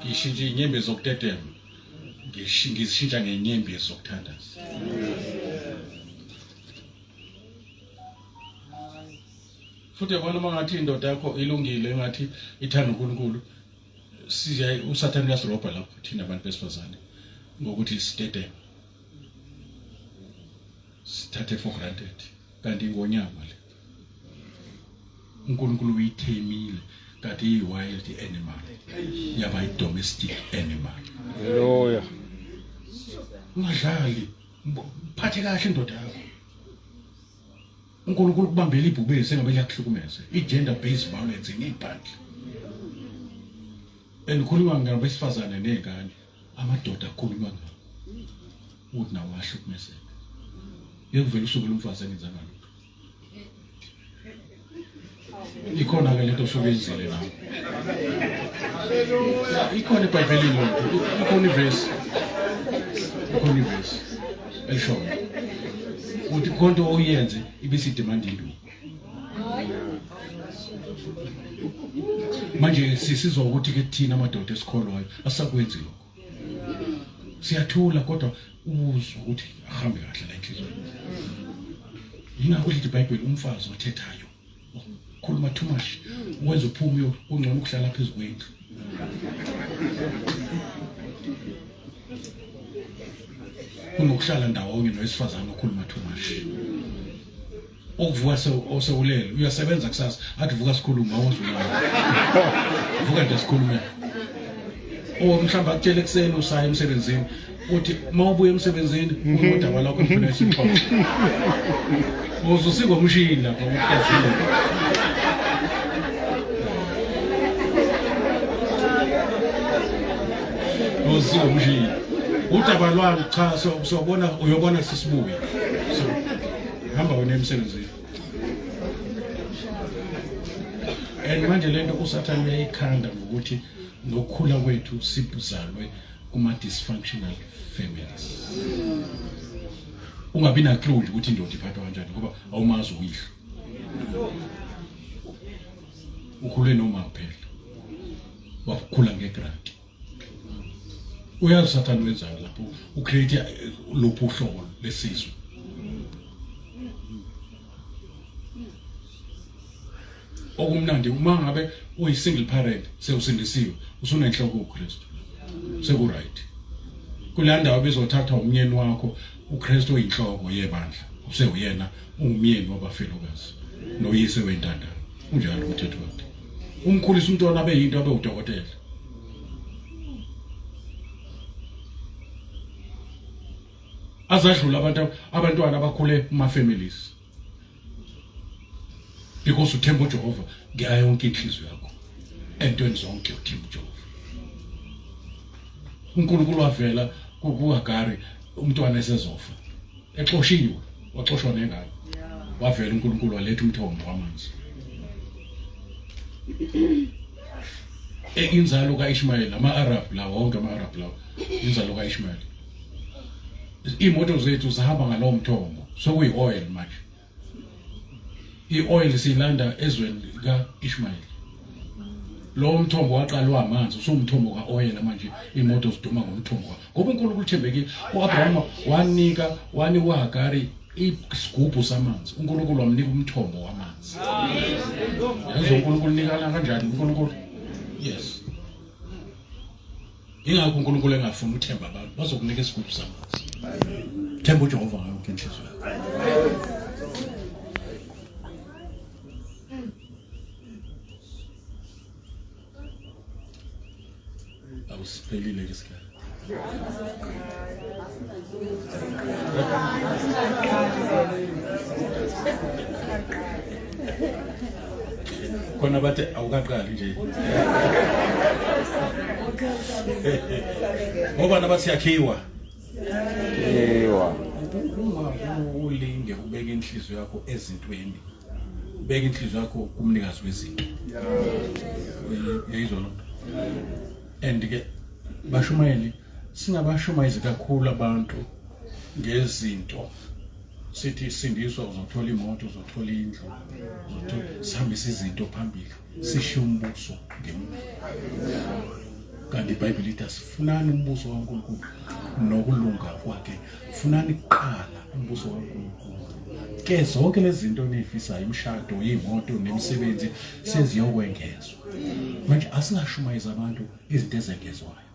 Ngishintsha inyembezi zokudedema, ngizishintsha ngenyembezi zokuthandaza. Futhi yabona uma ngathi indoda yakho ilungile engathi ithanda uNkulunkulu, siya uSathane uyasirobha lapho thina abantu besifazane ngokuthi sidedeme, sithathe for granted, kanti ingonyama le uNkulunkulu uyithemile kanti iyi-wild animal yaba i-domestic animal. Haleluya. Ungadlali, phathe kahle indoda yakho. uNkulunkulu kubambela ibhubesi engabe liyakuhlukumeza. I-gender based violence ngiyibhandla. Endikhuluma ngabesifazane nezingane, amadoda akhulunywa ngawo ukuthi nawo ahlukumezeka. Yekuvela usuku lomfazi engenzanga lutho. Ikhona ke lento osuke yenzile la. Ikhona eBhayibhelini lonto, ikhona ivesi. Ikhona ivesi eshoyo. Uthi khonto oyenze ibisidemanda induku. Manje sisizwa ukuthi ke thina amadoda esikholwayo asakwenzi lokho. Siyathula kodwa uzwa ukuthi ahambe kahle la enhliziyweni. Yingakho lithi iBhayibheli umfazi othethayo khuluma too much wenza uphume kungcono ukuhlala phezu kwendlu. Kunokuhlala ndawonye nowesifazane okhuluma too much. Okuvuka osewulele uyasebenza kusasa athi vuka sikhulume awuzulala. Vuka nje sikhulume. O mhlawumbe akutshele ekuseni usaya emsebenzini uthi uma ubuya emsebenzini unodaba lakho ngifuna sixoxe. Uzusikwa umshini lapha ukuthi Uzusikwa umshini. Udaba lwami cha sobona uyobona sisibuye. So hamba wena emsebenzini. And manje lento uSathane uyayikhanda ngokuthi nokukhula kwethu sibuzalwe kuma dysfunctional families. Ungabi na clue nje ukuthi indoda iphathwa kanjani ngoba awumazi uyihlo. Ukhule noma kuphela. Wakhula ngegrant. Uyazi uSathane wenzani lapho ucreate lophu uhlobo lesizwe. Okumnandi uma ngabe uyi single parent sewusindisiwe usunenhloko uKristu. Seku right. Kula ndawo bezothathwa umnyeni wakho uKristu oyinhloko yebandla usewuyena ungumyeni wabafelokazi noyise wentandane. Unjalo umthetho wakhe. Umkhulisa umntwana abe yinto abe udokotela. Azadlula abantu abantwana abakhule kuma families. Because uthemba uJehova ngayo yonke inhliziyo yakho. Entweni zonke uthemba uJehova. uNkulunkulu wavela kuHagari umntwana esezofa. Exoshiwe, waxoshwa nengane. Wavela uNkulunkulu waletha umthombo wamanzi. Inzalo kaIshmael, ama-Arab la wonke ama-Arab lawo, inzalo kaIshmael. Iy'moto zethu zihamba ngalowo mthombo, sekuyi-oil manje. I-oil siyilanda ezweni lika-Ishmael. Lowo mthombo waqalwa amanzi, usuwumthombo ka-oyela manje, iy'moto ziduma ngomthombo. Ngoba uNkulunkulu uthembekile, u-Abrahama wanika wanika uHagari isigubhu samanzi, uNkulunkulu wamnika umthombo wamanzi. Yazi uNkulunkulu unikana kanjani uNkulunkulu? Yes. Ingakho uNkulunkulu engafuni uthemba abantu, bazokunika isigubhu samanzi. Themba uJehova ngayo yonke inhliziyo yakho. Awusiphelile ke isikhathi. Khona bathi awukaqali nje. Ngoba nabathi yakhiwa. Yebo. Ungakulinge ubeke inhliziyo yakho ezintweni. Ubeke inhliziyo yakho kumnikazi wezinto. Uyayizwa lo? And ke bashumayeli singabashumayezi kakhulu abantu ngezinto sithi sindiswa uzothola imoto uzothola indlu uzothola sihambise izinto phambili sishiye umbuso ngemuva kanti iBhayibheli lithi asifunani umbuso kaNkulunkulu nokulunga kwakhe funani kuqala umbuso kaNkulunkulu ke zonke lezi zinto enizifisayo imishado iy'moto nemisebenzi seziyokwengezwa manje asingashumayezi abantu izinto ezengezwayo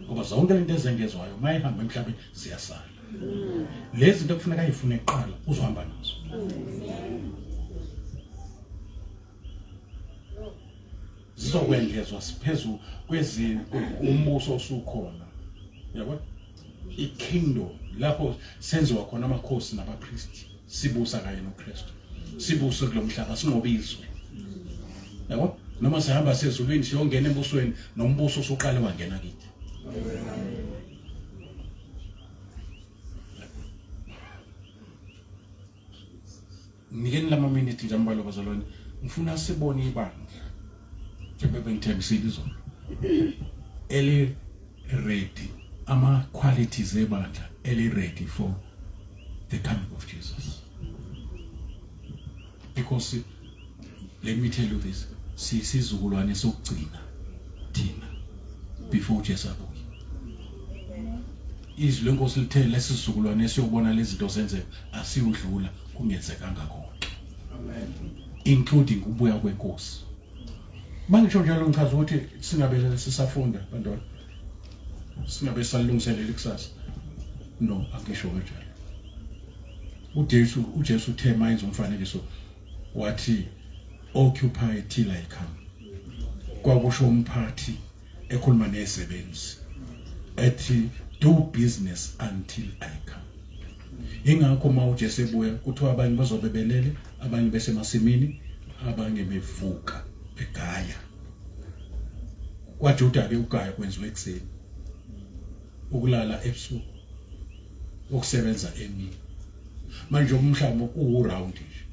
ngoba zonke lento ezengezwayo uma ihamba emhlabeni ziyasala lezi zinto kufuneka ayifune kuqala uzohamba nazo zizokwengezwa siphezu kwezinto umbuso osukhona yabo ikingdom lapho senziwa khona amakhosi nabapristi sibusa kanye noKristu sibuse kulomhlaba sinqobe izwe yabo noma sihamba sezulwini siyongena embusweni nombuso usuqale wangena kithi Nikeni lama minute nje ambalwa bazalwane. Ngifuna sibone ibandla. Njengoba bengithembisile izolo. Eli ready ama qualities ebandla eli ready for the coming of Jesus. Because let me tell you this, sisizukulwane sokugcina thina before uJesu abuye. Izwi lenkosi lithe lesizukulwane esiyobona lezi zinto zenzeka asiyudlula kungenzekanga konke. Amen. Including ukubuya kwenkosi. Mangisho njalo ngichaza ukuthi singabe sisafunda bantwana. Singabe salungiselela ikusasa. No, angisho kanjalo. uJesu uJesu uthe mayenza umfanekiso wathi occupy till I come. Kwakusho umphathi ekhuluma nezisebenzi ethi do business until I come. Ingakho uma uJesu ebuya kuthiwa abanye bazobe belele, abanye besemasimini, abanye bevuka begaya. KwaJuda ke ugaya kwenziwa ekuseni, ukulala ebusuku, ukusebenza emini. Manje umhlaba uwu round nje.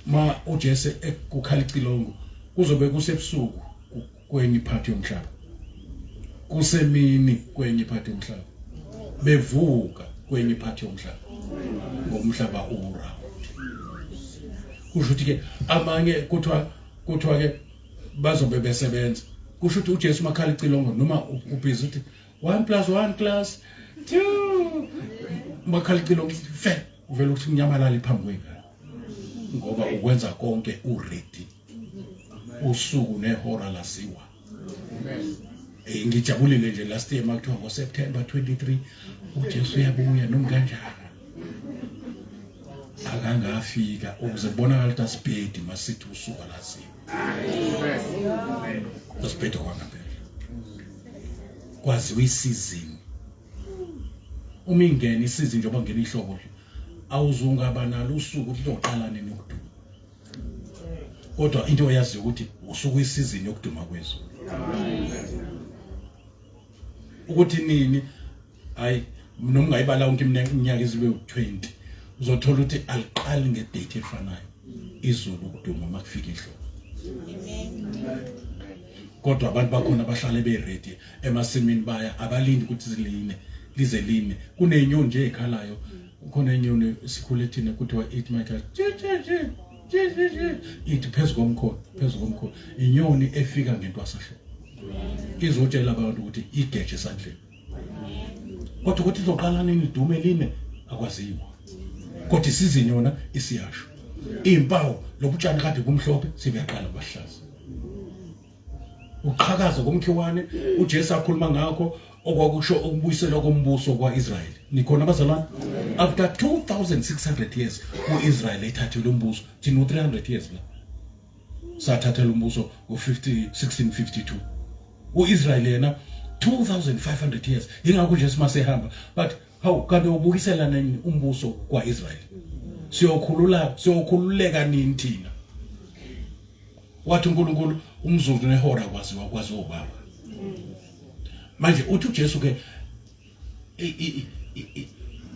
Ma uJesu ekukhala icilongo kuzobe kusebusuku kwenye iphathi yomhlaba, kusemini kwenye iphathi yomhlaba, bevuka kwenye iphathi yomhlaba, ngomhlaba uwu round. Kusho ukuthi ke abanye kuthiwa kuthiwa ke bazobe besebenza. Kusho ukuthi uJesu makhala icilongo noma ubhizi uthi 1 plus 1 plus 2, makhala icilongo fe uvela ukuthi kunyamalala phambi kwengane, ngoba ukwenza konke uready. Usuku nehora laziwa. Ngijabulile nje last year makuthiwa ngoSeptember 23 uJesu uyabuya noma kanjani akangafika ukuze kubonakala ukuthi asibhedi masithi usuku alaziwa. Asibhedi kwangempela, kwaziwa isizini. Uma ingena isizini, njengoba ngena ihlobo nje, awuzungaba nalo usuku ukuthi uzoqala nini ukuduma, kodwa into oyaziyo ukuthi usuku isizini yokuduma kwezulu, ukuthi nini hayi. Noma ungayibala yonke iminyaka izibe u20, uzothola ukuthi aliqali ngedate efanayo izulu ukuduma uma kufika ihlobo, kodwa abantu bakhona bahlale be-ready emasimini, baya abalindi ukuthi ziline lize line. Kunenyoni nje ekhalayo, khona inyoni sikhule thina kuthiwa ithi mayikhala ithi phezu komkhono, phezu komkhono, inyoni efika ngentwasahlobo izotshela abantu ukuthi igeje esandleni, kodwa ukuthi izoqala nini idume line akwaziwa, kodwa isizini yona isiyasho. Impawu lobutshani kade kumhlophe sebuyaqala bahlaza, uqhakaza komkhiwane uJesu akhuluma ngakho, okwakusho ukubuyiselwa kombuso kwaIsrael. Nikhona abazalwane? After 2600 years uIsrael ethathelwe umbuso, thina u300 years la sathathela umbuso ngo-50 1652, uIsrael yena 2500 years. Ingakho nje simasehamba but hawu, kanti ubukisela nini umbuso kwaIsrael? Siyokhulula, siyokhululeka nini thina? Wathi uNkulunkulu umzuzu nehora kwaziwa, kwaziwa ubaba. Manje uthi uJesu ke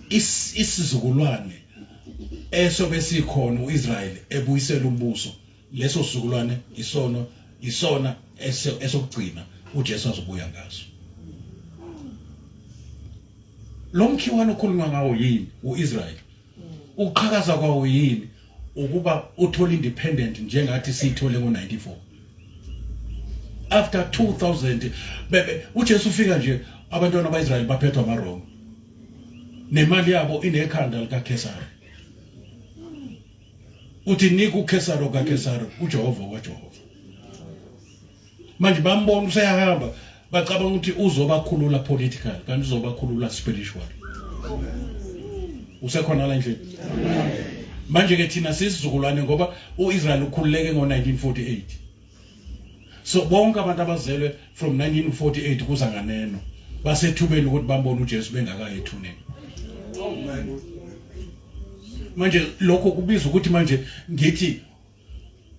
isizukulwane esobe sikhona uIsrael ebuyisela umbuso, leso sizukulwane isono isona esokugcina uJesu azobuya ngaso. Lo mkhiwane okhulunywa ngawo yini? UIsrael. Uqhakaza kwawo yini? Ukuba uthole independent njengathi siyithole ngo94 after 2000 bebe uJesu ufika nje, abantwana baIsrael baphethwa amaRoma nemali yabo inekhanda likaKesari. Uthi nika uKesari kaKesari, uJehova kwaJehova. Manje bambona useyahamba, bacabanga ukuthi uzobakhulula political, kanti uzobakhulula spiritual. Usekhona la endlini manje ke. Thina sisizukulwane, ngoba uIsrael ukhululeke ngo1948, so bonke abantu abazelwe from 1948 kuza nganeno basethubeni ukuthi bambone uJesu bengakayi ethuneni. Manje lokho kubiza ukuthi manje ngithi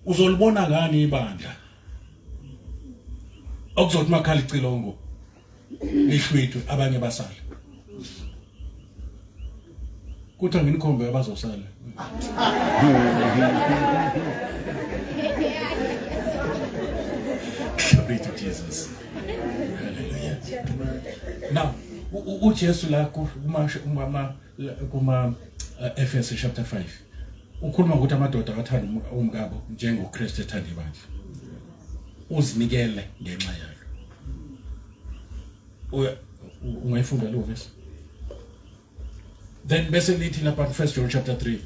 uzolibona ngani ibandla okuzothi makhala icilongo lihlwithwe abanye basale? Kuthi anginikhombe abazosala. Glory to Jesus. Hallelujah. Now, uJesu la kuma kuma Efesu chapter 5 ukhuluma ukuthi amadoda akathanda umkabo njengoKristu ethanda ibandla. Uzinikele ngenxa yalo. Ungayifunda leyo verse? Then bese lithi lapha ku 1 John chapter 3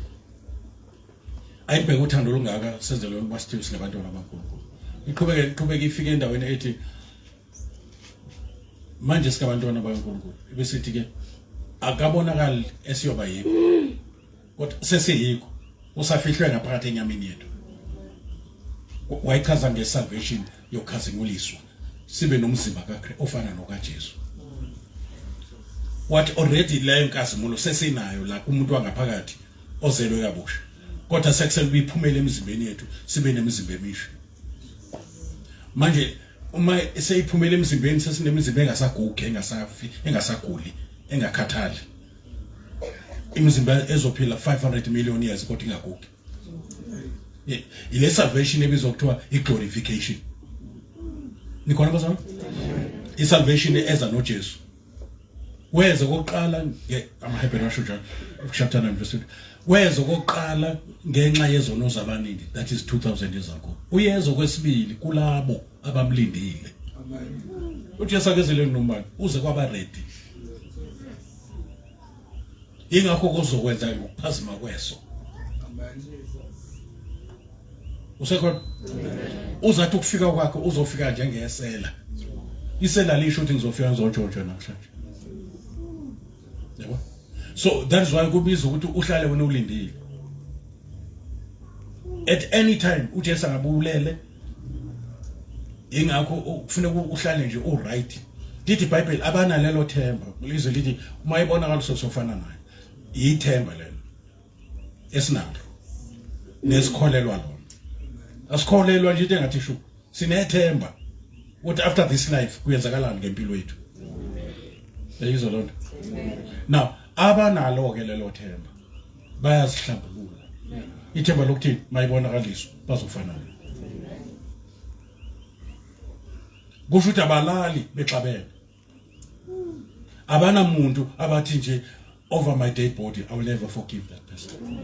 ayibheke uthando olungaka senzelwe ukuba sithiwe singabantwana baNkulunkulu. Iqhubeke iqhubeke ifike endaweni ethi manje singabantwana baNkulunkulu. Ibesithi ke akabonakali esiyoba yikho. Kodwa sesiyikho. Usafihlwe ngaphakathi enyameni yethu. Wayichaza ngesalvation yokukhazimuliswa sibe nomzimba kaKristu ofana nokaJesu. Wathi already leyo nkazimulo sesinayo la kumuntu wangaphakathi ozelwe kabusha. Kodwa sekusele kuyiphumela emizimbeni yethu sibe nemizimba emisha. Manje uma seyiphumela emzimbeni sesinemizimba engasagugi, engasafi, engasaguli, engakhathali. Imizimba ezophila 500 million years kodwa ingagugi. Ile salvation ebizwa kuthiwa i-glorification. Nikhona bazalwane? I-salvation eza noJesu. Weza kokuqala amaHebheru asho njalo chapter 9 verse 20. Weza kokuqala ngenxa yezono zabaningi that is 2000 years ago. Uyeza kwesibili kulabo abamlindile. Amen. UJesu akezele nomani uze kwaba ready. Ingakho kuzokwenza ngokuphazima kweso. Amen. Usekhona? Uzathi ukufika kwakhe uzofika njengesela. Isela lisho ukuthi ngizofika ngizotshontsha namhlanje. Yabo? So that is why kubiza ukuthi uhlale wena ulindile. At any time uJesu angabulele ingakho kufuneka uhlale nje u right. Lithi iBhayibheli abanalelo themba lizwe lithi uma ibonakala sosofana naye. Ithemba lelo. Esinalo. Nesikholelwa lona. Asikholelwa nje into engathi shu. Sinethemba ukuthi after this life kuyenzakalani ngempilo yethu. Yayizwa lonto. Now abanalo ke lelo themba bayazihlambulula. Ithemba lokuthi mayibonakaliswa bazofana. Kusho ukuthi abalali bexabene. Abanamuntu abathi nje over my dead body I will never forgive that person.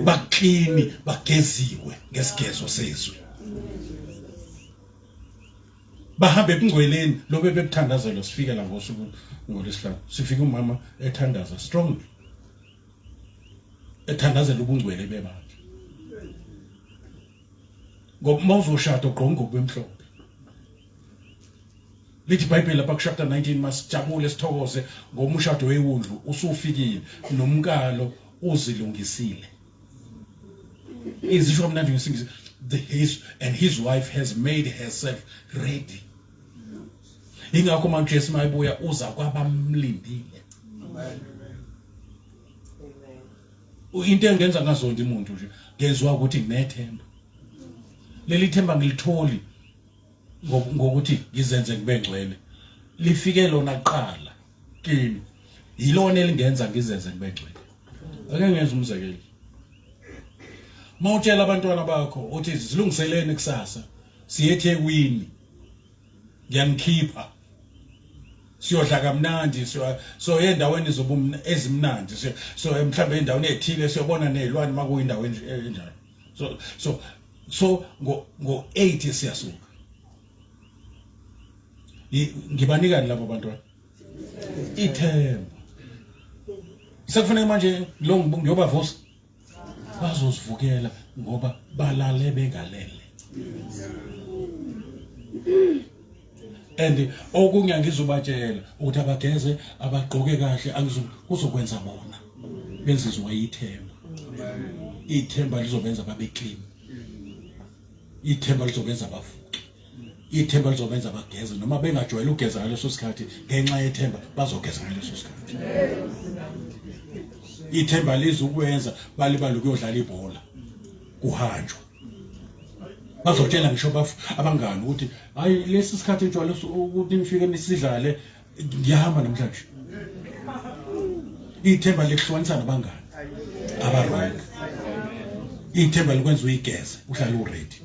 Baklini bageziwe ngesigezo sezwi. Bahambe ebungcweleni lobe bebuthandazela sifike la ngosuku ngolwesihlanu. Sifike umama ethandaza strongly. Ethandazela ubungcwele bebandla. Ngoba uma uzoshada ugqoka ingubo emhlophe. Lithi iBhayibheli lapha kuchapter 19 masijabule sithokoze ngomshado wewundlu usufikile nomkalo uzilungisile. Izisho kamnandi ngesingisi the his and his wife has made herself ready. Ingakho manje Jesu mayibuya uza kwabamlindile. Into engenza ngazondi umuntu nje ngezwa ukuthi nginethemba. Leli themba ngilitholi ngokuthi ngizenze ngibe ngcwele lifike lona kuqala kimi yilona elingenza ngizenze ngibe ngcwele ake ngenze umzekelo mawutshela abantwana bakho uthi zilungiseleni kusasa siye eThekwini ngiyanikhipha siyodla kamnandi so endaweni zobumna ezimnandi so mhlawumbe endaweni ethile siyobona nezilwane makuyindawo enjalo so so so ngo ngo 8 siyasuka ngibanikani labo bantwana ithemba sekufanele manje lo ngiyobavusa bazozivukela ngoba balale bengalele and okunye ngizobatshela ukuthi abageze abagqoke kahle kuzokwenza bona benzizwa ithemba ithemba lizobenza babe clean ithemba lizobenza bavuke ithemba lizobenza bageze noma bengajwayele ukugeza ngaleso sikhathi ngenxa yethemba bazogeza ngaleso sikhathi ithemba lizukwenza balibale ukuyodlala ibhola kuhanjwa bazotshela ngisho abangani ukuthi hayi lesi sikhathi ejwayele ukuthi nifike nisidlale ngiyahamba namhlanje ithemba likuhlukanisa nabangani Abarong. Ithemba likwenza uyigeze uhlale uready.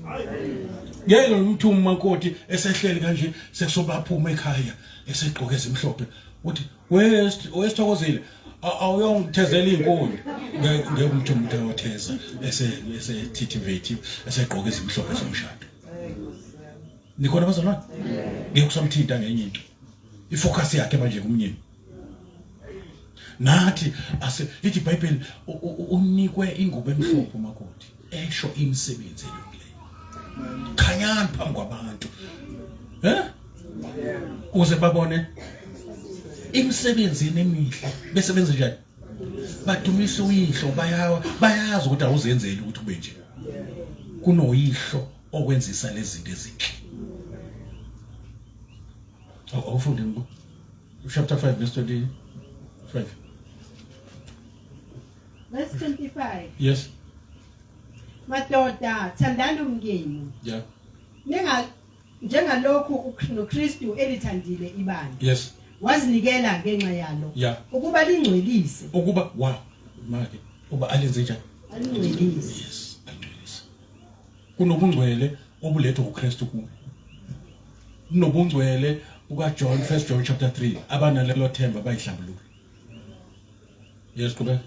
Ngeke umthu umakoti esehleli kanje sekusobaphuma ekhaya esegqoke ezimhlophe uthi wesithokozile awuyongithezela izinkuni ngeke umthu umuntu otheza ese esethithivethi esegqoke ezimhlophe zomshado. Nikhona bazalwane? Ngeke usamthinta ngenye into. Ifocus yakhe manje kumnyeni. Nathi ase lithi iBhayibheli unikwe ingubo emhlophe umakoti esho imisebenzi elungileyo. Khanyani phambi kwabantu. Eh? Ukuze babone imisebenzi emihle bese benze njani? Badumisa uyihlo bayawa bayazi ukuthi awuzenzeli ukuthi ube nje. Kunoyihlo okwenzisa lezi zinto ezinhle. Awufunde ngo. Chapter 5 verse 25. Verse 25. Yes. Madoda thandani umkenu. Yeah. Ninga njengalokhu noKristu elithandile ibandla. Yes. Wazinikela ngenxa yalo. Yeah. Ukuba lingcwelise. Ukuba wow. Manje uba alenze njani? Alingcwelise. Yes, alingcwelise. Kunobungcwele obulethwa uKristu kuwe. Kunobungcwele bukaJohn 1 John chapter 3 abanalelo themba bayihlambulula. Yes, qhubeka.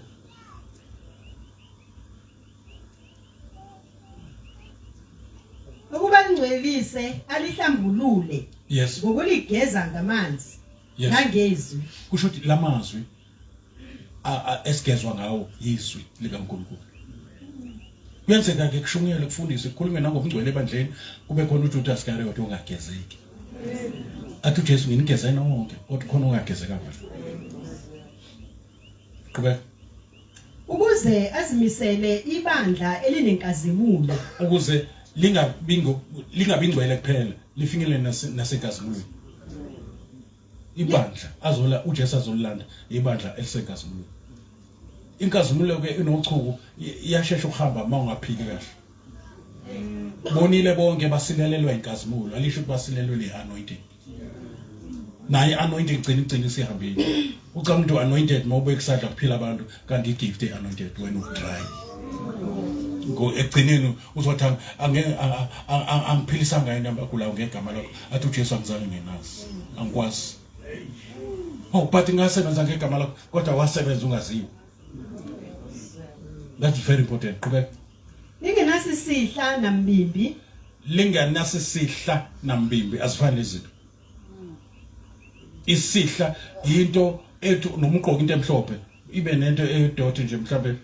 Ukuba lingcwelise alihlambulule. Yes. Ngokuligeza ngamanzi. Yes. Nangezwi. Kusho ukuthi lamazwi esigezwa ngawo yizwi likaNkulunkulu. Kuyenzeka ke kushunyelwe kufundiswe kukhulunywe nangobungcwele ebandleni kube khona uJudas Iscariot ongagezeki. Athi uJesu nginigeze nonke kodwa khona ongagezeka kahle. Qhubeka. Ukuze azimisele ibandla elinenkazimulo. Ukuze lingabi lingabi ngcwele kuphela lifinyelele nasenkazimulweni. Ibandla azola uJesu azolilanda ibandla elisenkazimulweni. Inkazimulo ke inochuku iyashesha ukuhamba uma ungaphili kahle. Bonile bonke basilelelwa inkazimulo alisho ukuthi basilelwe i-anointing. Naye anointing gcina igcina isihambile. Ucabanga umuntu anointed mawubeka isandla kuphila abantu kanti igift anointed wena udry. Ngo ekugcineni uzothi angiphilisanga yini abagulayo ngegama lakho athi uJesu angizange nginazi angikwazi. Oh but ngasebenza ngegama lakho kodwa wasebenza ungaziwa. That's very important. Qhubeka. Lingenasisihla nambimbi. Lingenasisihla nambimbi azifani izinto. Isihla into ethu noma ugqoka into emhlophe ibe nento eyodot nje mhlambe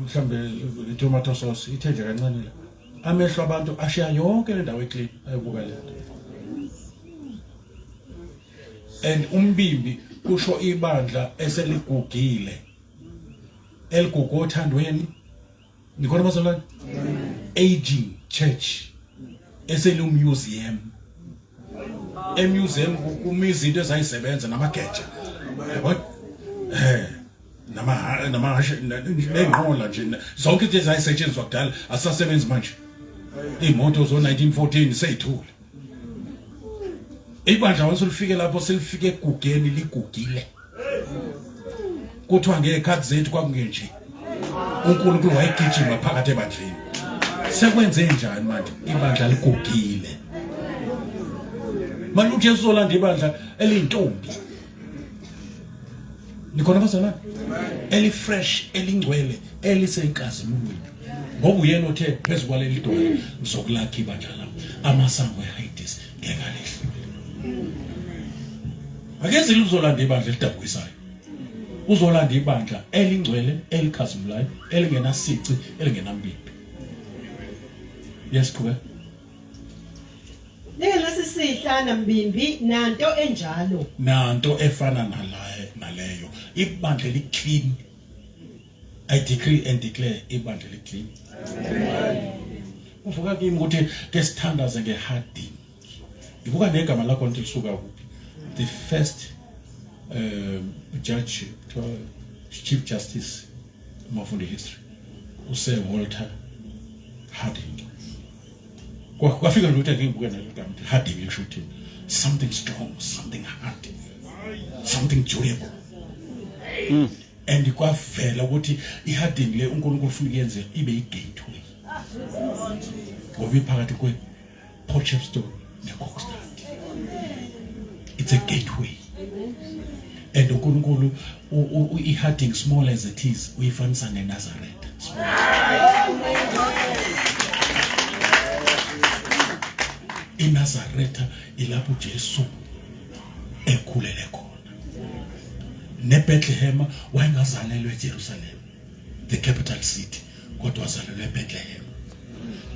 mhlambe tomato sauce ithe nje kancane la. Amehlo abantu ashiya yonke le ndawo eclean ayobuka le nto. And umbimbi kusho ibandla eseligugile. Eligugu othandweni. Nikhona bazalwane? Aging church eselu museum. Emuseum kumi izinto ezayisebenza namageja. Yabona? Eh nama nama nenqola nje zonke izinto ezayisetshenziswa kudala asasebenzi manje. Imoto zo 1914 seyithule. Ibandla once lifike lapho selifike egugeni ligugile. Kuthiwa ngekhathi zethu kwakungenje. uNkulunkulu wayegijima phakathi ebandleni. Sekwenze njani manje? Ibandla ligugile. Manje uJesu uzolanda ibandla eliyintombi. Nikhona bazalwane? Eli fresh, elingcwele, elisenkazimulweni. Ngoba uyena othe phezu kwaleli dwala ngizokulakha ibandla lami. Amasango eHades ngeke alehlule. Akezile uzolanda ibandla elidabukisayo. Uzolanda ibandla elingcwele, elikhazimulayo, elingenasici, elingenambimbi. Yes, qhubeka. Lingenasisihla nambimbi nanto enjalo. Nanto efana nalaye naleyo. Ibandla eli clean. I decree and declare ibandla eli clean. Uvuka kimi ukuthi ke sithandaze ngeharding. Ngibuka negama lakho ukuthi lisuka kuphi. The first judge chief justice mafunda history use Walter Harding. Kwafika nje ukuthi ake ngibuke nalo gama ukuthi Harding lisho ukuthi something strong, something hard, something durable. And kwavela ukuthi iHarding le uNkulunkulu ufuna ukuyenze ibe igateway. Ngoba iphakathi kwe Port Shepstone neKokstad. It's a gateway. And uNkulunkulu iHarding, small as it is, uyifanisa neNazareth. INazaretha ilapho uJesu ekhulele khona. NeBethlehem, wayengazalelwe eJerusalem, the capital city, kodwa wazalelwe eBethlehem.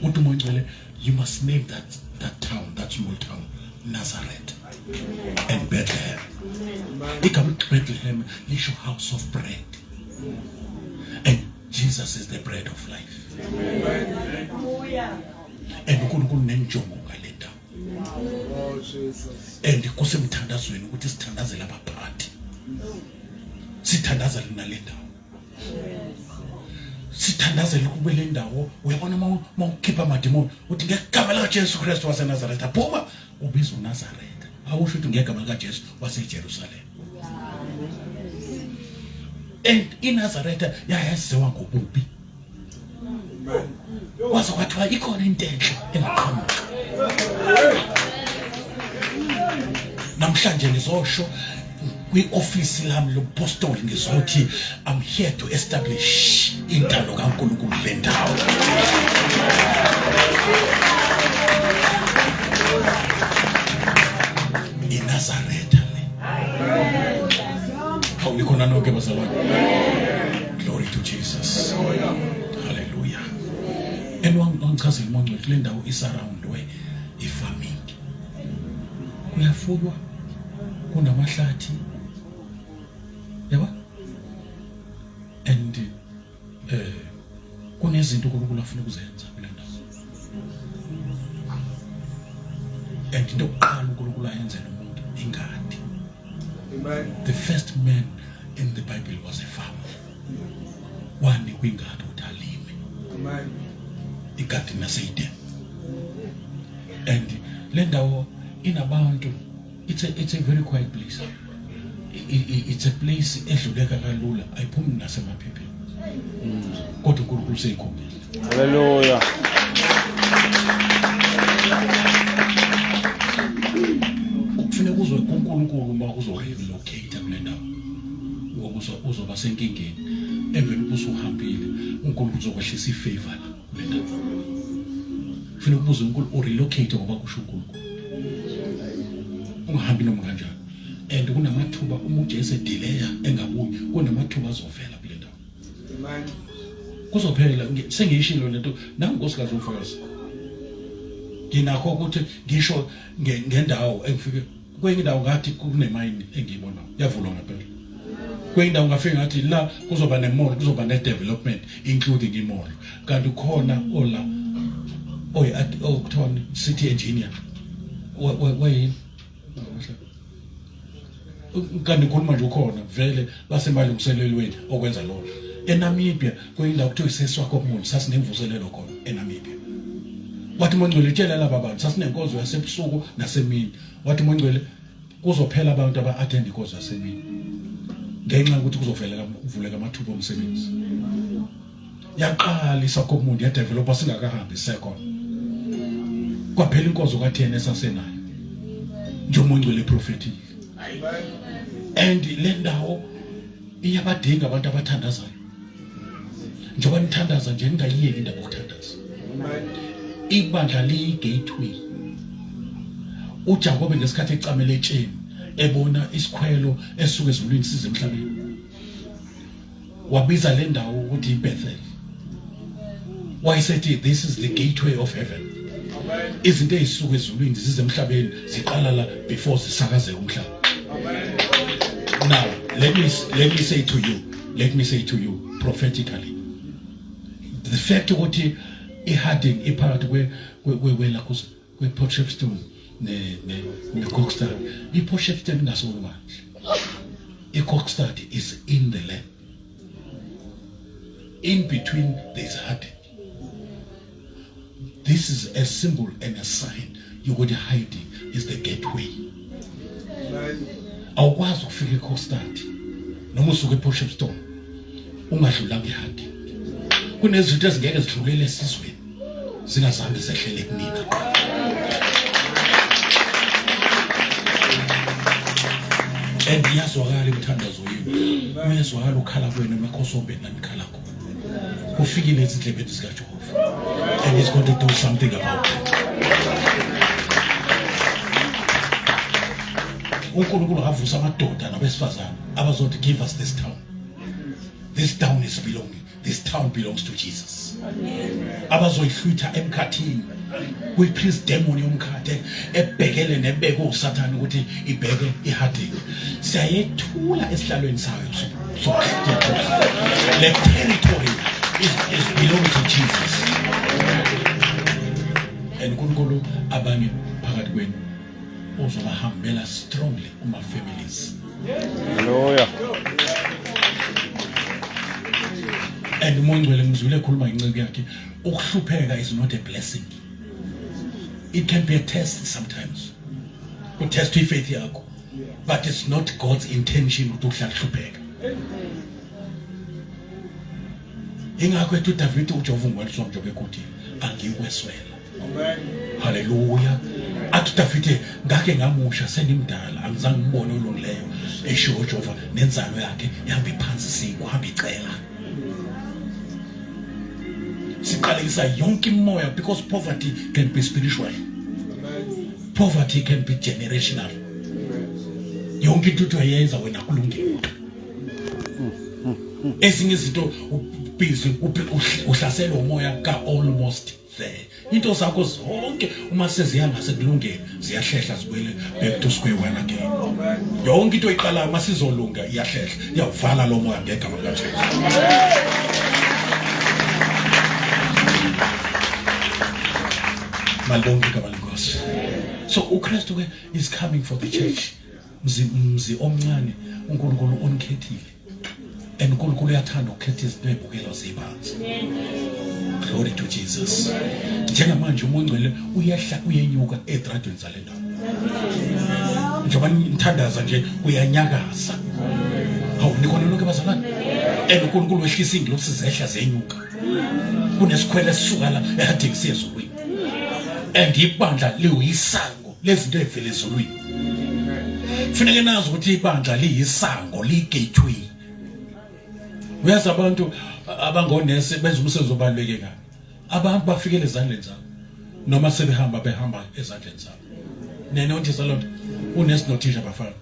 Uthi uMoya Ongcwele, you must name that town, that small town, Nazareth and Bethlehem. Igama Bethlehem lisho house of bread, and Jesus is the bread of life. And uNkulunkulu nenjongo ngale ndawo. And kusemthandazweni ukuthi sithandazele abaphathi, sithandazele nale ndawo, sithandazele kube le ndawo. Uyabona, uma ukhipha amadimoni uthi ngegama likaJesu Kristu waseNazaretha phuma, ubiza uNazaretha, awusho ukuthi ngegama likaJesu waseJerusalem. And iNazaretha yayaziwa ngobubi, kwaze kwathiwa ikhona into enhle engaqhamuka. Namhlanje ngizosho kwi-ofisi lami lobupostoli, ngizothi I'm here to establish intando kaNkulunkulu le ndawo. INazaretha le. Hawu, nikhona nonke bazalwane? Glory to Jesus, hallelujah. And wangichazela uMoya Ongcwele, kule ndawo isurroundwe ifarming, kuyafuywa, kunamahlathi, yabo. And kunezinto uNkulunkulu afuna ukuzenza kule ndawo. And into yokuqala uNkulunkulu ayenzela umuntu, ingadi. The first man in the Bible was a farmer. Wanikwa ingadi ukuthi alime. Igadi nase-Eden. And le ndawo inabantu, it's a very quiet place. It's a place edluleka kalula, ayiphumi nasemaphepheni, kodwa uNkulunkulu seyikhombile. Hallelujah. Kufuneka uzwe kuNkulunkulu uma uzorelocate kule ndawo, ngoba uzoba senkingeni emveni kokuba usuhambile. uNkulunkulu uzokwehlisa ifavor la kule ndawo. Kufuneka ubuze uNkulunkulu, urelocate ngoba kusho uNkulunkulu, ungahambi noma kanjani. And kunamathuba, uma uJesu edelaya engabuyi, kunamathuba azovela kule ndawo. Kuzophela sengiyishilo lento nangunkosikazi ufakazi. Nginakho ukuthi ngisho ngendawo engifike kwenye indawo, ngathi kunemayini engiyibonayo, yavulwa ngempela. Kwenye indawo ngafike ngathi la kuzoba ne-mall, kuzoba ne-development including i-mall, kanti khona ola oyi okuthiwa city engineer wayini, kanti ngikhuluma nje ukhona vele, basemalungiselelweni okwenza lona eNamibia. Kwenye indawo kuthiwa iseSwakopmund, sasinemvuselelo khona eNamibia. Wathi uMongcwele, tshela laba bantu, sasinenkonzo yasebusuku nasemini. Wathi uMongcwele kuzophela abantu aba-attend inkonzo yasemini ngenxa yokuthi kuzovela kuvuleka amathuba omsebenzi. Yaqala iSwakopmund, yadevelopa singakahambi sekhona. Kwaphela inkonzo ka-10 esasenayo njengoba uNgcwele eprofethile. And le ndawo iyabadinga abantu abathandazayo. Njengoba nithandaza nje, ningayiyeki indaba yokuthandaza. Ibandla liyi-gateway. UJakobe ngesikhathi ecamele etsheni, ebona isikhwelo esisuka ezulwini size emhlabeni, wabiza le ndawo ukuthi iBethel. Wayesethi this is the gateway of heaven. Izinto ezisuka ezulwini zize emhlabeni ziqala la before zisakazeke umhlaba. Now let me say to you, let me say to you prophetically, the fact ukuthi iHarding iphakathi kwe kwe Port Shepstone ne Kokstad, iPort Shepstone ingasolwandle, iKokstad is in the land. In between there is Harding. This is a symbol and a sign yokuthi Harding is the gateway. Awukwazi ukufika eKokstad noma usuke ePort Shepstone. Ungadlulanga ihadi. Kunezinto ezingeke zidlulele esizweni zingazange zehlele kunina. And iyazwakala imithandazo yenu. Uyezwakala ukhala kwenu emakhosobeni nanikhala khona. Kufikile ezindlebeni zikaJehova. And he's going to do something about it. uNkulunkulu akavusa amadoda nabesifazane abazothi give us this town. This town is belonging. This town belongs to Jesus. Abazoyihlwitha emkhathini kuyi-priest demon yomkhathi ebhekele nebeke usathane ukuthi ibheke ihadini. Siyayethula esihlalweni sayo le territory is belong to Jesus. And uNkulunkulu abanye phakathi kwenu uzobahambela strongly kuma families. Hallelujah. And uMongcwele ngizwile ekhuluma ngenceku yakhe ukuhlupheka is not a blessing. It can be a test sometimes. Kutest ifaith yakho. But it's not God's intention ukuthi uhlale uhlupheka. Ingakho ethi uDavid uJehova ungweliswa njengoba ekuthi angikweswela. Haleluya. Athi uDavide ngake ngamusha sengimdala angizange ngibone olungileyo eshiwo uJehova nenzalo yakhe ihamba iphansi siku hamba icela. Siqalekisa yonke imoya because poverty can be spiritual. Poverty can be generational. Yonke into uthi uyayenza wena kulungile. Ezinye izinto ubhizi uhlaselwa umoya ka almost there. Into zakho zonke uma seziya ngasekulungeni ziyahlehla zibuyele back to square one again. Yonke into iqala uma sizolunga iyahlehla iyawuvala lo moya ngegama likaJesu. Malibonke igama lenkosi. So uKristu ke is coming for the church. Mzi mzi omncane uNkulunkulu unikhethile. And uNkulunkulu uyathanda ukukhetha izinto ezibukelwa ziphansi. Glory to Jesus. Njengamanje uMoya oNgcwele uyehla uyenyuka ezitradweni zale ndawo. Njengoba nithandaza nje uyanyakaza. Hawu nikhona nonke bazalwane? And uNkulunkulu wehlisa ingilosi zehla zenyuka. Kunesikhwele esisuka la ehadini siye ezulwini. And ibandla liyisango lezinto ezivela ezulwini. Kufuneka nazi ukuthi ibandla liyisango, liyi-gateway. Uyazi abantu abangonesi benza umsebenzi obaluleke kabi. Abantu bafikele ezandleni zabo noma sebehamba behamba ezandleni zabo. Nenothisa lonto unesi nothisha bafana.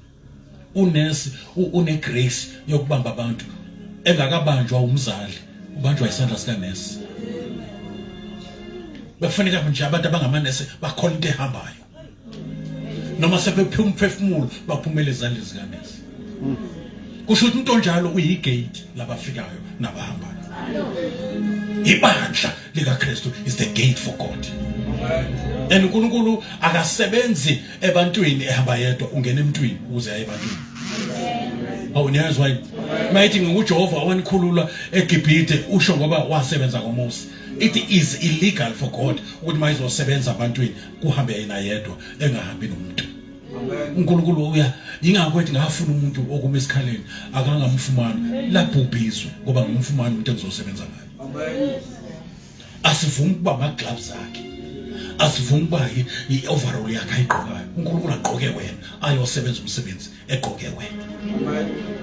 Unesi une grace yokubamba abantu engakabanjwa umzali ubanjwa isandla sikanesi. Bekufanele nje abantu abangamanesi bakhona into ehambayo. Noma sebephiwa umphefumulo baphumele ezandleni zikanesi. Kusho ukuthi umuntu onjalo uyigate labafikayo nabahambayo. Ibandla likaKristu is the gate for God. And uNkulunkulu akasebenzi ebantwini ehamba yedwa, ungena emntwini ukuze aye ebantwini. Awu niyazwa yini? Mayithi nginguJehova owanikhulula eGibhithe usho ngoba wasebenza ngoMose. It is illegal for God ukuthi mayizosebenza ebantwini kuhambe yena yedwa engahambi nomuntu. uNkulunkulu uya ingakho ethi ngafuna umuntu okuma esikhaleni akangamfumana labhubhizwe ngoba ngimfumana umuntu engizosebenza ngaye. Asivumi ukuba ama gloves akhe. Asivumi ukuba i-overall yakhe ayigqokayo. uNkulunkulu agqoke wena ayosebenza umsebenzi egqoke wena.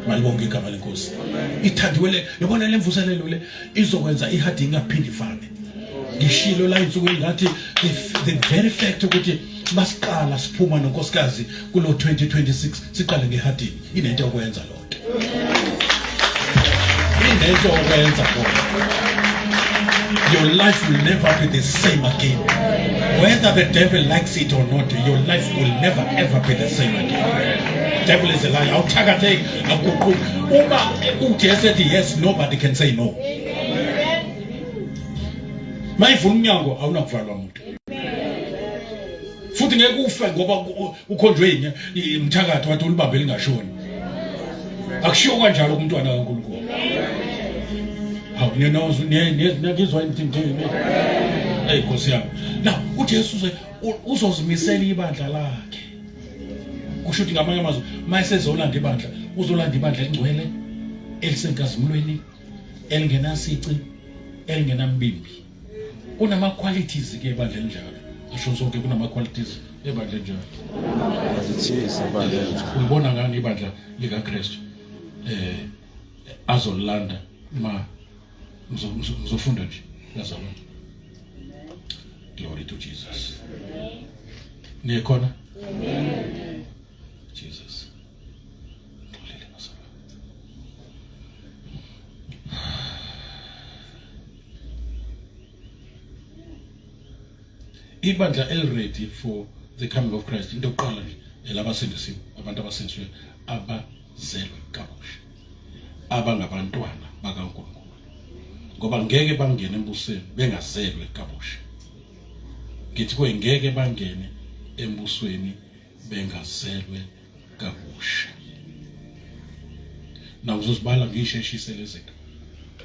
Malibonke igama lenkosi. Ithandiwe le yabona le mvuselelo le izokwenza ihadi ingaphindi ifane. Ngishilo la insuku ngathi the very fact ukuthi masiqala siphuma nonkosikazi kulo 2026 siqale ngehadini inento yokwenza lonto. Inento yokwenza lonto. Your life will never be the same again. Whether the devil likes it or not, your life will never ever be the same again. Devil is a liar. Awuthakatheki, akuguquki. Uma uJesu ethi yes, nobody can say no. Mayivula umnyango awunakuvalwa muntu. Futhi ngeke ufe ngoba ukhonjwe yinye imthakathi wathi ulibambe lingashoni. Akushiwo kanjalo kumntwana kaNkulunkulu. Hawu niyonozwa niyakizwa imthimthini. Hey Nkosi yami. Now uJesu uzozimisela ibandla lakhe. Kusho ukuthi ngamanye amazwi mayesezolanda ibandla uzolanda ibandla elingcwele elisenkazimulweni Elingenasici, elingenambimbi. Kunama qualities ke ebandla elinjalo. Asho sonke kunama qualities ebandla elinjalo. Qualities ebandla elinjalo. Ulibona ngani ibandla likaKristu? Azolanda ma ngizofunda nje lazalwane. Glory to Jesus. Nikhona? Amen. Jesus. Ngixolele bazalwane. Ibandla eliready for the coming of Christ into yokuqala nje elabasindisiwe, abantu abasindisiwe abazelwe kabusha, abangabantwana bakaNkulunkulu, ngoba ngeke bangene embusweni bengazelwe kabusha. Ngithi kuye ngeke bangene embusweni bengazelwe kabusha. Na uzozibala ngisheshise lezi zinto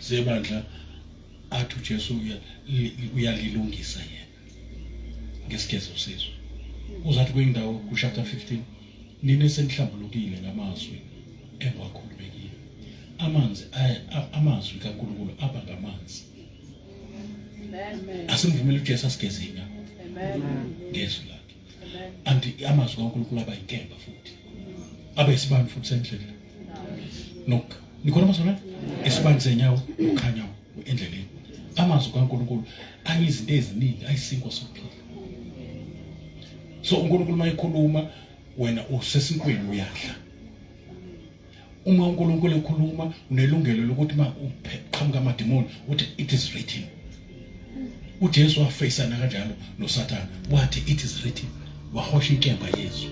zebandla athi uJesu uyalilungisa yena ngesigezo sezwi. Uzathi kwindawo ku chapter 15, nina senihlambulukile ngamazwi engiwakhulumekile. Amanzi amazwi kaNkulunkulu aba ngamanzi. Asimvumele uJesu asigeze inyawo ngezwi lakhe. Anti amazwi kaNkulunkulu aba yinkemba futhi abe isibani futhi sendlela. Nok nikhona bazalwane, isibani senyawo nokukhanya endleleni. Amazwi kaNkulunkulu ayizinto eziningi, ayisinkwa sokuphila. So uNkulunkulu mayekhuluma wena usesinkweni uyadla. Uma uNkulunkulu ekhuluma unelungelo lokuthi ma uqhamuka amadimoni uthi it is written. uJesu wafeyisana kanjalo noSathane, wathi it is written, wahosha inkemba yezwi.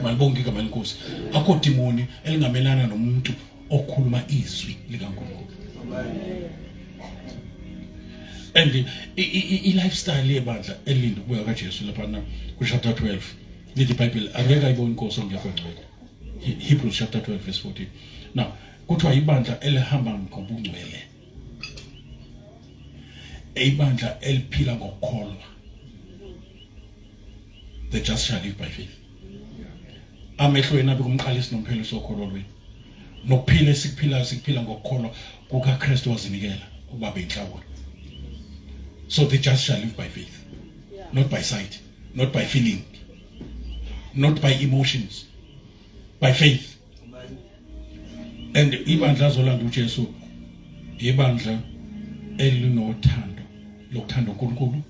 Malibonke igama lenkosi. Akho dimoni elingamelana nomuntu okhuluma izwi likaNkulunkulu. And i-lifestyle yebandla elinde ukubuya kaJesu lapha ku chapter 12 lithi iBhayibheli angeke ayibone inkosi ongekho ngcwele. Hebrews chapter 12 verse 14. Now kuthiwa ibandla elihamba ngobungcwele, ibandla eliphila ngokukholwa. The just shall live by faith. Amehlo yena abe kumqalisi nomphelisi wokholo lwenu. Nokuphila esikuphilayo sikuphila ngokukholwa kukaKristu wazinikela ukuba beyinhlawulo. So the just shall live by faith, not by sight, not by feeling, not by emotions, by faith. And ibandla azolanda uJesu ibandla elinothando lokuthanda uNkulunkulu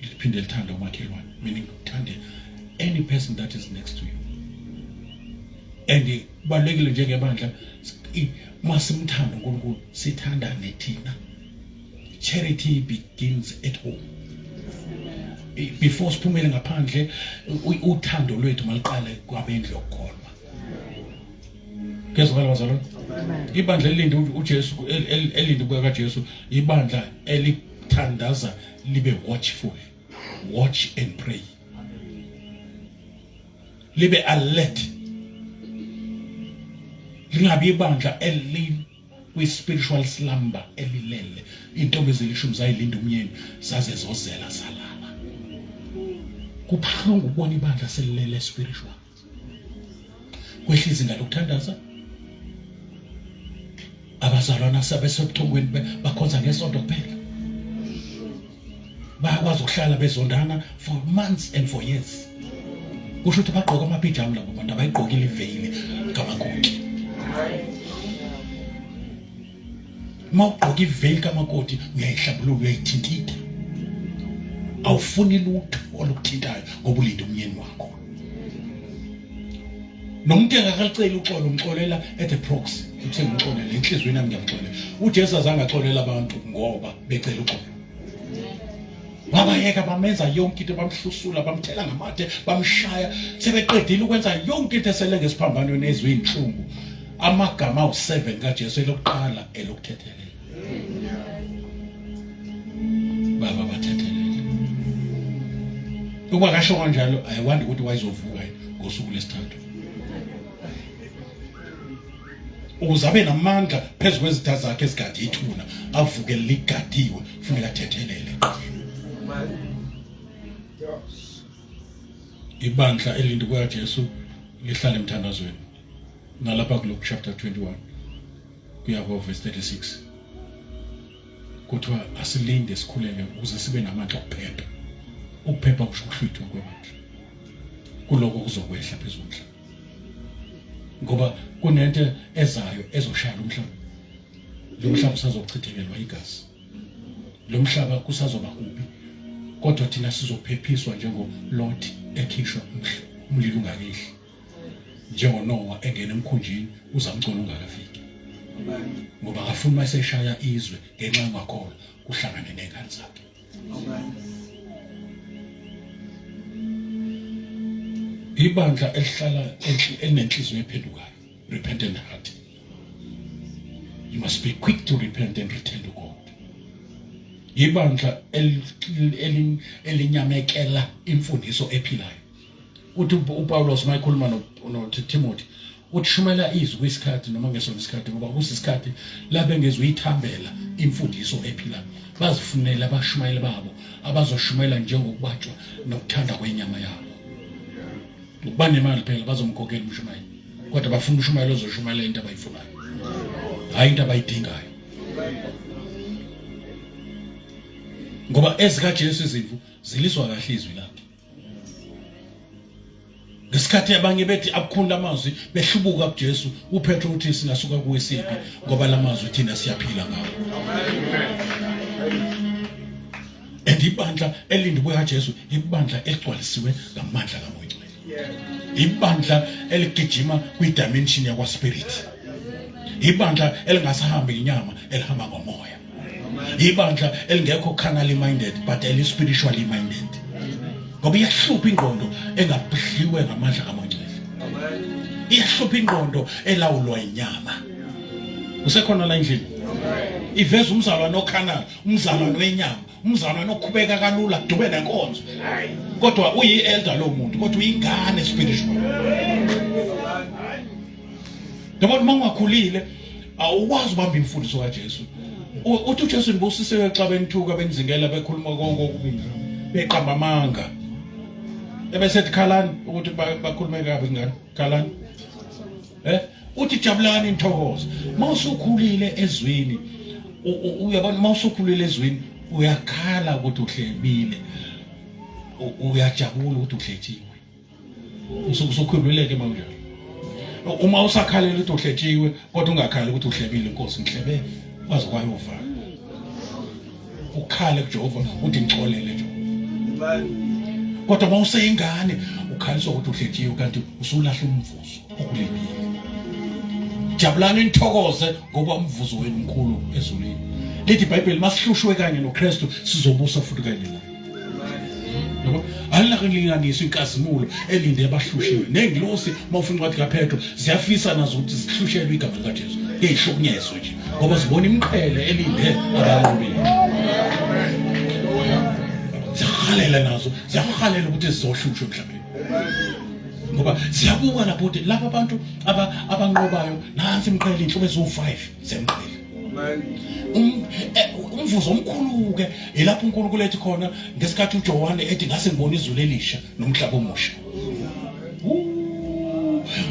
liphinde lithande umakhelwane, meaning uthande any person that is next to you. And kubalulekile njengebandla uma simthanda uNkulunkulu sithandane thina. Charity begins at home. Before siphumele ngaphandle, uthando lwethu maliqale kwabendlu yokukholwa. Kezwakala bazalwane? Ibandla elinde uJesu, elinde ukubuya kaJesu, ibandla elithandaza libe watchful, watch and pray, libe alert, lingabi ibandla eli kwi-spiritual slumber elilele. Intombi ezilishumi zayilinda umyeni zaze zozela zalala. Kubuhlungu ukubona ibandla selilele spiritual. Kwehla izinga lokuthandaza, abazalwana sabesebuthongweni bakhonza ngesonto kuphela, bayakwazi ukuhlala bezondana for months and for years. Kusho ukuthi bagqoka amapijama labo bantu, abayigqokile iveyili kamakoti. Uma ugqoka iveyili kamakoti uyayihlambulula, uyayithintitha, awufuni lutho olukuthintayo ngoba ulinde umyeni wakho. Nomuntu engakaliceli uxolo umxolela at a proxy, uthe ngixolele enhliziyweni yami, ngiyamxolela. uJesu azange axolele abantu ngoba becela uxolo, wabayeka bamenza yonke into, bamhlusula, bamthela ngamathe, bamshaya. Sebeqedile ukwenza yonke into esele ngesiphambanweni ezwe inhlungu, amagama awu-7 kaJesu elokuqala elokuthethelela, Baba bathethelele. Ukuba kasho kanjalo, ayiwandi ukuthi wayezovuka ngosuku lesithathu ukuze abe namandla phezu kwezitha zakhe ezigade ithuna, avuke ligadiwe, funeka athethelele. Ibandla elinde kukaJesu lihlale emthandazweni. Nalapha kulo chapter 21 kuya ko verse 36. Kuthiwa asilinde sikhuleke ukuze sibe namandla okuphepha. Ukuphepha kusho ukuhlwithwa kwebandla kuloko kuzokwehla phezu komhlaba, ngoba kunento ezayo ezoshaya lo mhlaba. Lo mhlaba usazochithekelwa igazi, lo mhlaba kusazoba kubi, kodwa thina sizophephiswa njengoLot ekhishwa umlilo ungakehli, njengoNowa engena emkhunjini uzamcolo ungakafiki, ngoba akafuni maseshaya izwe ngenxa yongakholwa kuhlangane nezingane zakhe. Ibandla elihlala elinenhliziyo ephendukayo, repentant heart. You must be quick to repent and return to God. Ibandla elinyamekela imfundiso ephilayo. Uthi uPawulos mayekhuluma noTimothy uthi shumela izwi kwisikhathi noma ngesona isikhathi, ngoba kusisikhathi la bengezwe uyithambela imfundiso ephilayo, bazifunela abashumayeli babo abazoshumayela njengokubatshwa nokuthanda kwenyama yabo. Ukuba nemali phela bazomkhokhela umshumayeli, kodwa bafuna umshumayeli ozoshumayela into abayifunayo, hhayi into abayidingayo, ngoba ezikaJesu izimvu zilizwa kahle izwi lakhe. Ngesikhathi abanye bethi akukhulu amazwi behlubuka kuJesu, uPetro uthi singasuka kuwe siphi, ngoba lamazwi thina siyaphila ngawo. And ibandla elindiwe kaJesu ibandla eligcwalisiwe ngamandla kaMoya Oyingcwele. Ibandla eligijima kwi-dimension yakwa-spirit. Ibandla elingasahambi ngenyama, elihamba ngomoya. Ibandla elingekho carnally minded but eli spiritually minded, ngoba iyahlupha ingqondo engabhidliwe ngamandla kaMoya Oyingcwele, iyahlupha ingqondo elawulwa inyama. Usekhona la endlini? Iveza umzalwane o-carnal, umzalwane wenyama, umzalwane okhubeka kalula dube nenkonzo, kodwa uyi-elder lo muntu, kodwa uyingane spiritual. Yabona, uma ungakhulile awukwazi ubamba imfundiso kaJesu. Uthi uJesu nibusisiwe xa benithuka, benizingela, bekhuluma konke okubi beqamba amanga. Ebese ethi khalani ukuthi bakhulume kabi ngani? Khalani. Eh? Uthi jabulani nithokoze. Mawusukhulile ezwini, uyabona, mawusukhulile ezwini uyakhala ukuthi uhlebile. Uyajabula ukuthi uhletshiwe. Usukhululeke mawunjalo. Uma usakhalela ukuthi uhletshiwe kodwa ungakhali ukuthi uhlebile, Inkosi ngihlebe kwaze kwayova, ukhale kuJehova uthi ngixolele Jehova. Kodwa uma useyingane ukhaliswa ukuthi uhletshiwe kanti usulahla umvuzo okulibile. Jabulani nithokoze ngoba umvuzo wenu mkhulu ezulwini. Lithi iBhayibheli masihlushwe kanye noKristu sizobusa futhi kanye naye. Yabo, alinakulinganiswa inkazimulo elinde abahlushiwe. Nengilosi, uma ufuna incwadi kaPetro, ziyafisa nazo ukuthi zihlushelwe igama likaJesu, ngeyihlukunyezwe nje, ngoba zibona imiqhele elinde abanqobile. Ziyahalela nazo, ziyahalela ukuthi zizohlushwa emhlabeni, ngoba ziyabuka lapho ukuthi laba abantu abanqobayo nansi imiqhele, inhlobo eziwu-5 zemqhele. Umvuzo omkhulu-ke yilapho uNkulunkulu ethi khona ngesikhathi uJohane ethi ngase ngibona izulu elisha nomhlaba omusha,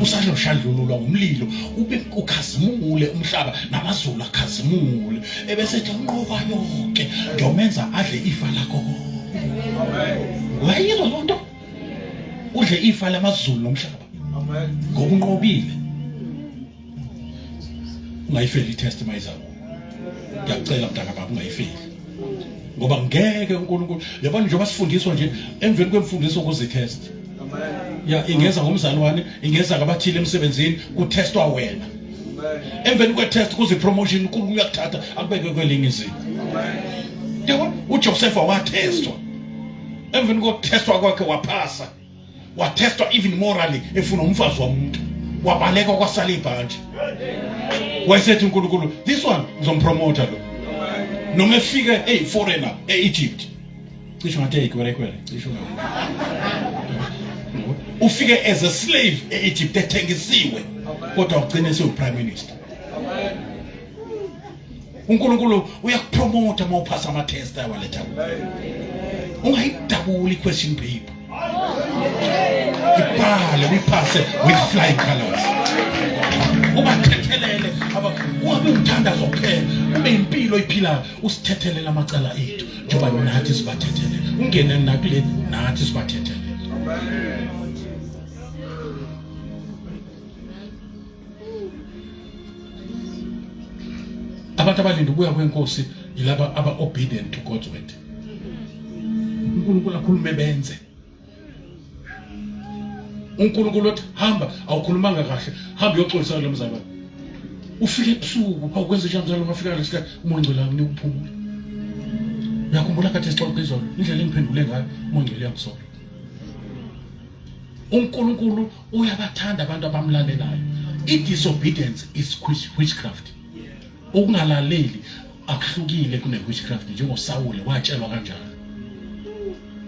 usazoshandlululwa ngumlilo, ube ukhazimule umhlaba namazulu akhazimule, ebese ethi unqoba yonke ndomenza adle ifa lakho konke. Wayizwa loo nto, udle ifa lamazulu nomhlaba ngoba unqobile. Ungayifeli i-test mayizako, ngiyakucela mntaka baba, ungayifeli, ngoba ngeke uNkulunkulu, yabona, njengoba sifundiswa nje, emveni kwemfundiso kuzi-test ya ingeza ngomzalwane, ingeza ngabathile emsebenzini, kutestwa wena. Emveni kwe-test kuzi-promotion, uNkulunkulu uyakuthatha akubeke kwelinye izinga. Yabona, uJosepha watestwa, emveni kokutestwa kwakhe waphasa. Watestwa even morally, efuna umfazi womuntu, wabaleka kwasala ibhantshi. Wayesethi uNkulunkulu, this one ngizompromota lo, noma efike eyi-foreigner e-Egypt. Cishe ngathi eyikwelekwele, cishe ufike as a slave e-Egypt ethengisiwe, kodwa ugcine sewu-prime minister. uNkulunkulu uyakupromota uma uphasa ama-test awaletha. Ungayidabuli i-question paper, ibhale uyiphase with flying colors. Ubathethelele kungabi umthandazo kuphela, kube impilo oyiphilayo, usithethelele amacala ethu njengoba nathi sibathethelele. Ungene nakule nathi sibathethelele. Abantu abalinda ukubuya kwenkosi yilaba aba obedient to God's word. uNkulunkulu akhulume benze. uNkulunkulu uthi hamba, awukhulumanga kahle, hamba uyoxolisa lo mzalwane. Ufike ebusuku, awukwenze njani mzalwane, wafika lesikhathi uMoya oNgcwele akunika ukuphumula. Uyakhumbula kade sixoxa izolo, indlela engiphendule ngayo, uMoya oNgcwele uyangisola. uNkulunkulu uyabathanda abantu abamlalelayo. I-disobedience is witchcraft. Ukungalaleli akuhlukile kune-witchcraft, njengoSawule watshelwa kanjalo.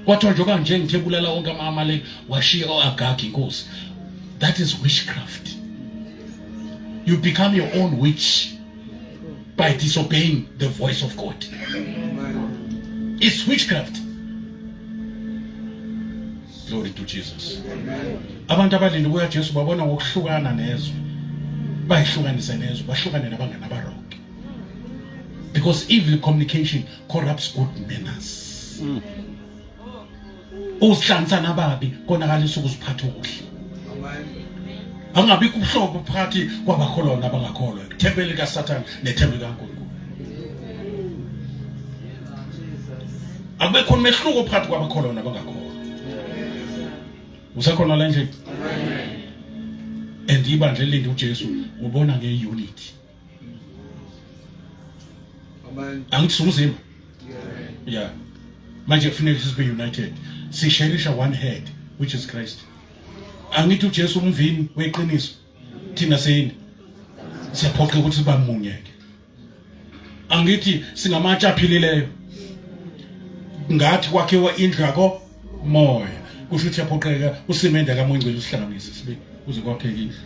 Kwathiwa njengoba nje ngithe bulala wonke ama-Amaleki, washiya o-Agagi inkosi. That is witchcraft. You become your own witch by disobeying the voice of God. It's witchcraft. Glory to Jesus. Abantu abalinde kuya Jesu babona ngokuhlukana nezwe. Bayihlukanise nezwe, bahlukane nabangani abaronke. Because evil communication corrupts good manners. Uzihlanganisa nababi konakalisa ukuziphatha okuhle. Angabikho ubuhlobo phakathi kwabakholwa nabangakholwa. Ithempeli likaSathane nethempeli kaNkulunkulu. Akube khona umehluko phakathi kwabakholwa nabangakholwa. Usekhona la endlini? And ibandla elinde uJesu ubona ngeunity. Amen. Angithi umzimba. Yeah. Manje kufuneka sibe united. Sisherisha one head which is Christ. Angithi uJesu umvini weqiniso. Thina seyini? Siyaphoqa ukuthi sibamunye ke. Angithi singamatshe aphilileyo. Ngathi kwakhiwa indlu yakho moya. Kusho ukuthi siyaphoqeka usimende kaMoya Ongcwele usihlanganise sibe kuze kwakheke indlu.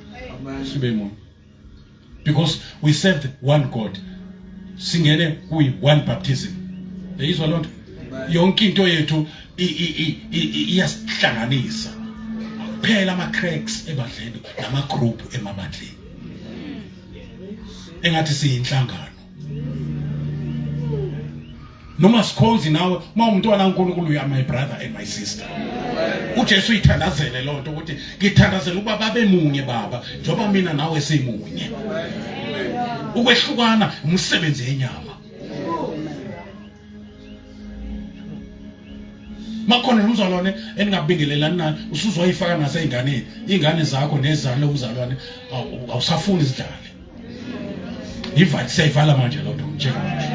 Sibe munye. Because we served one God. Singene kuyi one baptism. Yayizwa lonto? Yonke into yethu iyasihlanganisa. Kuphela ama cracks ebandleni nama group emabandleni. Engathi siyinhlangano. Noma sikhonzi nawe uma umntwana kaNkulunkulu, you are my brother and my sister. uJesu uyithandazele lonto ukuthi ngithandazela ukuba babe munye baba njengoba mina nawe simunye. Ukwehlukana umsebenzi yenyama. Makhona umzalwane eningabingelelani naye usuzoyifaka naseyinganeni, ingane zakho nezalo umzalwane awusafuni izidlale. Ivali siyayivala manje loo nto njengamanje.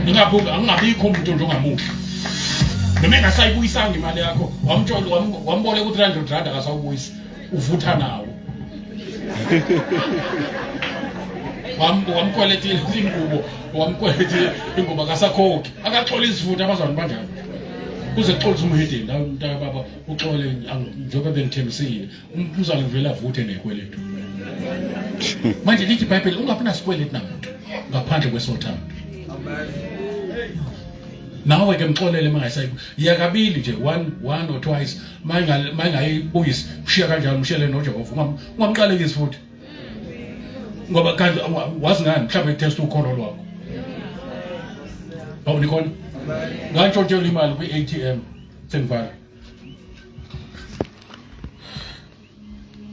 Ingabuka angingabikho umuntu nje ongamuhle. Noma engasayibuyisanga imali yakho, wamtshela wamboleka u-300 rand akasawubuyisi, uvutha nawo. Wamkweletile ingubo, wamkweletile ingubo akasakhokhi. Akaxoli izifutha abazalwane banjalo. Kuze kuxolise umhedeni, la mntaka baba uxole njengoba bengithembisile. Umzali uvela avuthe nekweletu. Manje lithi iBhayibheli ungabi nasikweletu namuntu ngaphandle kwesothando. Nawe ke mxolele mangayisayi. Iya kabili nje one or twice mayingayibuyisi ushiya kanjalo umshiyele noJehova ungamqalekisi futhi. Ngoba kanti wazi ngani mhlawumbe test ukholo lwakho. Awu nikhona? Ngantshontshelwa imali kwi-ATM sengivala.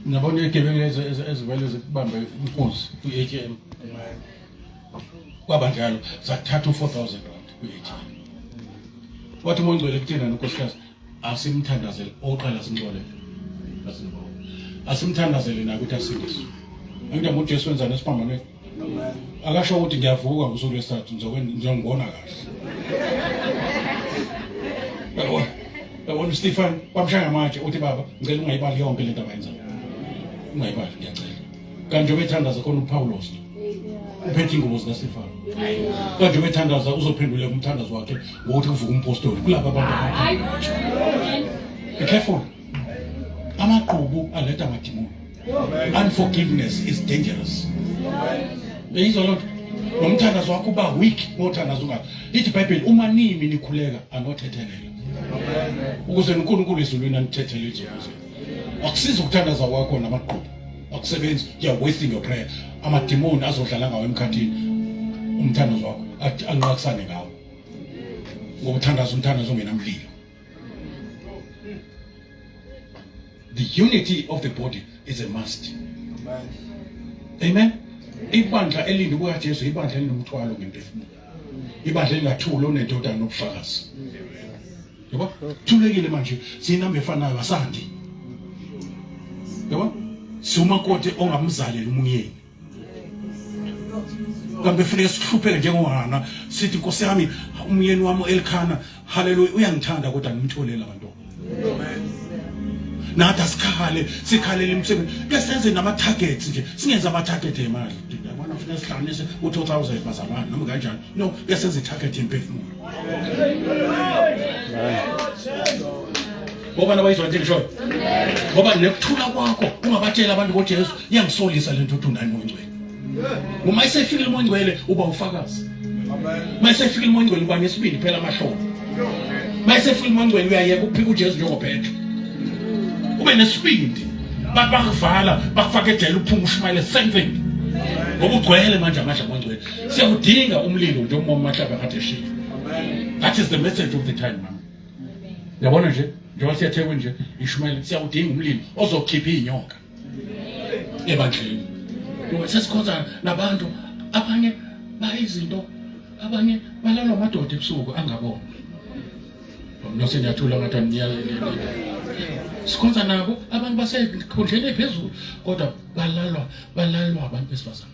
Ngiyabona igebengu ezivele zikubambe inkunzi kwi-ATM. Kwaba njalo zathatha u-4000 rand kwi-ATM. Wathi uMoya Ongcwele kuthina nonkosikazi asimthandazele oqala simxolele. Asimthandazele naye ukuthi asindiswe. Angithi uJesu wenzani esiphambanweni? Akasho ukuthi ngiyavuka ngosuku lwesithathu ngizongibona kahle. Yabona? Yabona uStephen bamshaya ngamatshe uthi baba ngicela ungayibali yonke lento abayenzayo. Ungayibali ngiyacela. Kanti njengoba ethandaza khona uPawulos uphethe ingubo zikaStefano. Kanti njengoba ethandaza uzophenduleka umthandazo wakhe ngokuthi kuvuka umpostoli kulaba abantu abathi. Be careful. Amaqhubu aletha amadimoni. Unforgiveness is dangerous. Yizwa loo nto? Nomthandazo wakho uba weak ngothandazo ungathi. Lithi iBhayibheli uma nimi nikhuleka anothethelela. Ukuze uNkulunkulu ezulwini anithethele izono zenu. Akusizi ukuthandaza kwakho namaqhubu. Akusebenzi, you are wasting your prayer. Amadimoni azodlala ngawo emkhathini umthandazo wakho anqakisane ngawo. Ngoba uthandaza umthandazo ongenamlilo. The unity of the body is a must. Amen. Amen. Ibandla elinde kukaJesu ibandla elinomthwalo ngemphefumulo. Ibandla elingathuli onendodana nobufakazi. Yabo? Thulekile manje sinamba efanayo asandi. Yabo? Siwumakoti ongamzalela umyeni. Kambe funeka sihlupheke njengoHana sithi Nkosi yami umyeni wami uElkhana haleluya uyangithanda kodwa ngimtholele abantwana. Nathi asikhale sikhalele imisebenzi ke senze nama targets nje singenza ama target emali yabona funeka sihlanganise u2000 bazalwane noma kanjani no ke senze target yemphefumulo. Ngoba nabayizwa into engishoyo. Ngoba nekuthula kwakho ungabatshela abantu ngoJesu iyangisolisa lento uthi unayo uMoya Ongcwele. Uma esefikile uMoya Ongcwele uba ufakazi. Amen. Uma esefikile uMoya Ongcwele uba nesibindi phela amahlombe. Uma esefikile uMoya Ongcwele uyayeka ukuphika uJesu njengoPetro. Ube nesibindi. Bakuvala bakufaka ejele uphume ushumayele same thing. Ngoba ugcwele manje amandla kaMoya Ongcwele. Siyawudinga umlilo njengoba uMahlaba kade eshilo. That is the message of the time mama. Yabona nje njengoba siyathekwini nje ishumayela siyawudinga umlilo ozokhipha izinyoka ebandleni. Ngoba sesikhonza nabantu abanye bayizinto abanye balalwa amadoda ebusuku angabona. Mina sengiyathula ngathi niya sikhonza nabo abantu basekhundleni ephezulu kodwa balalwa balalwa abantu besifazane.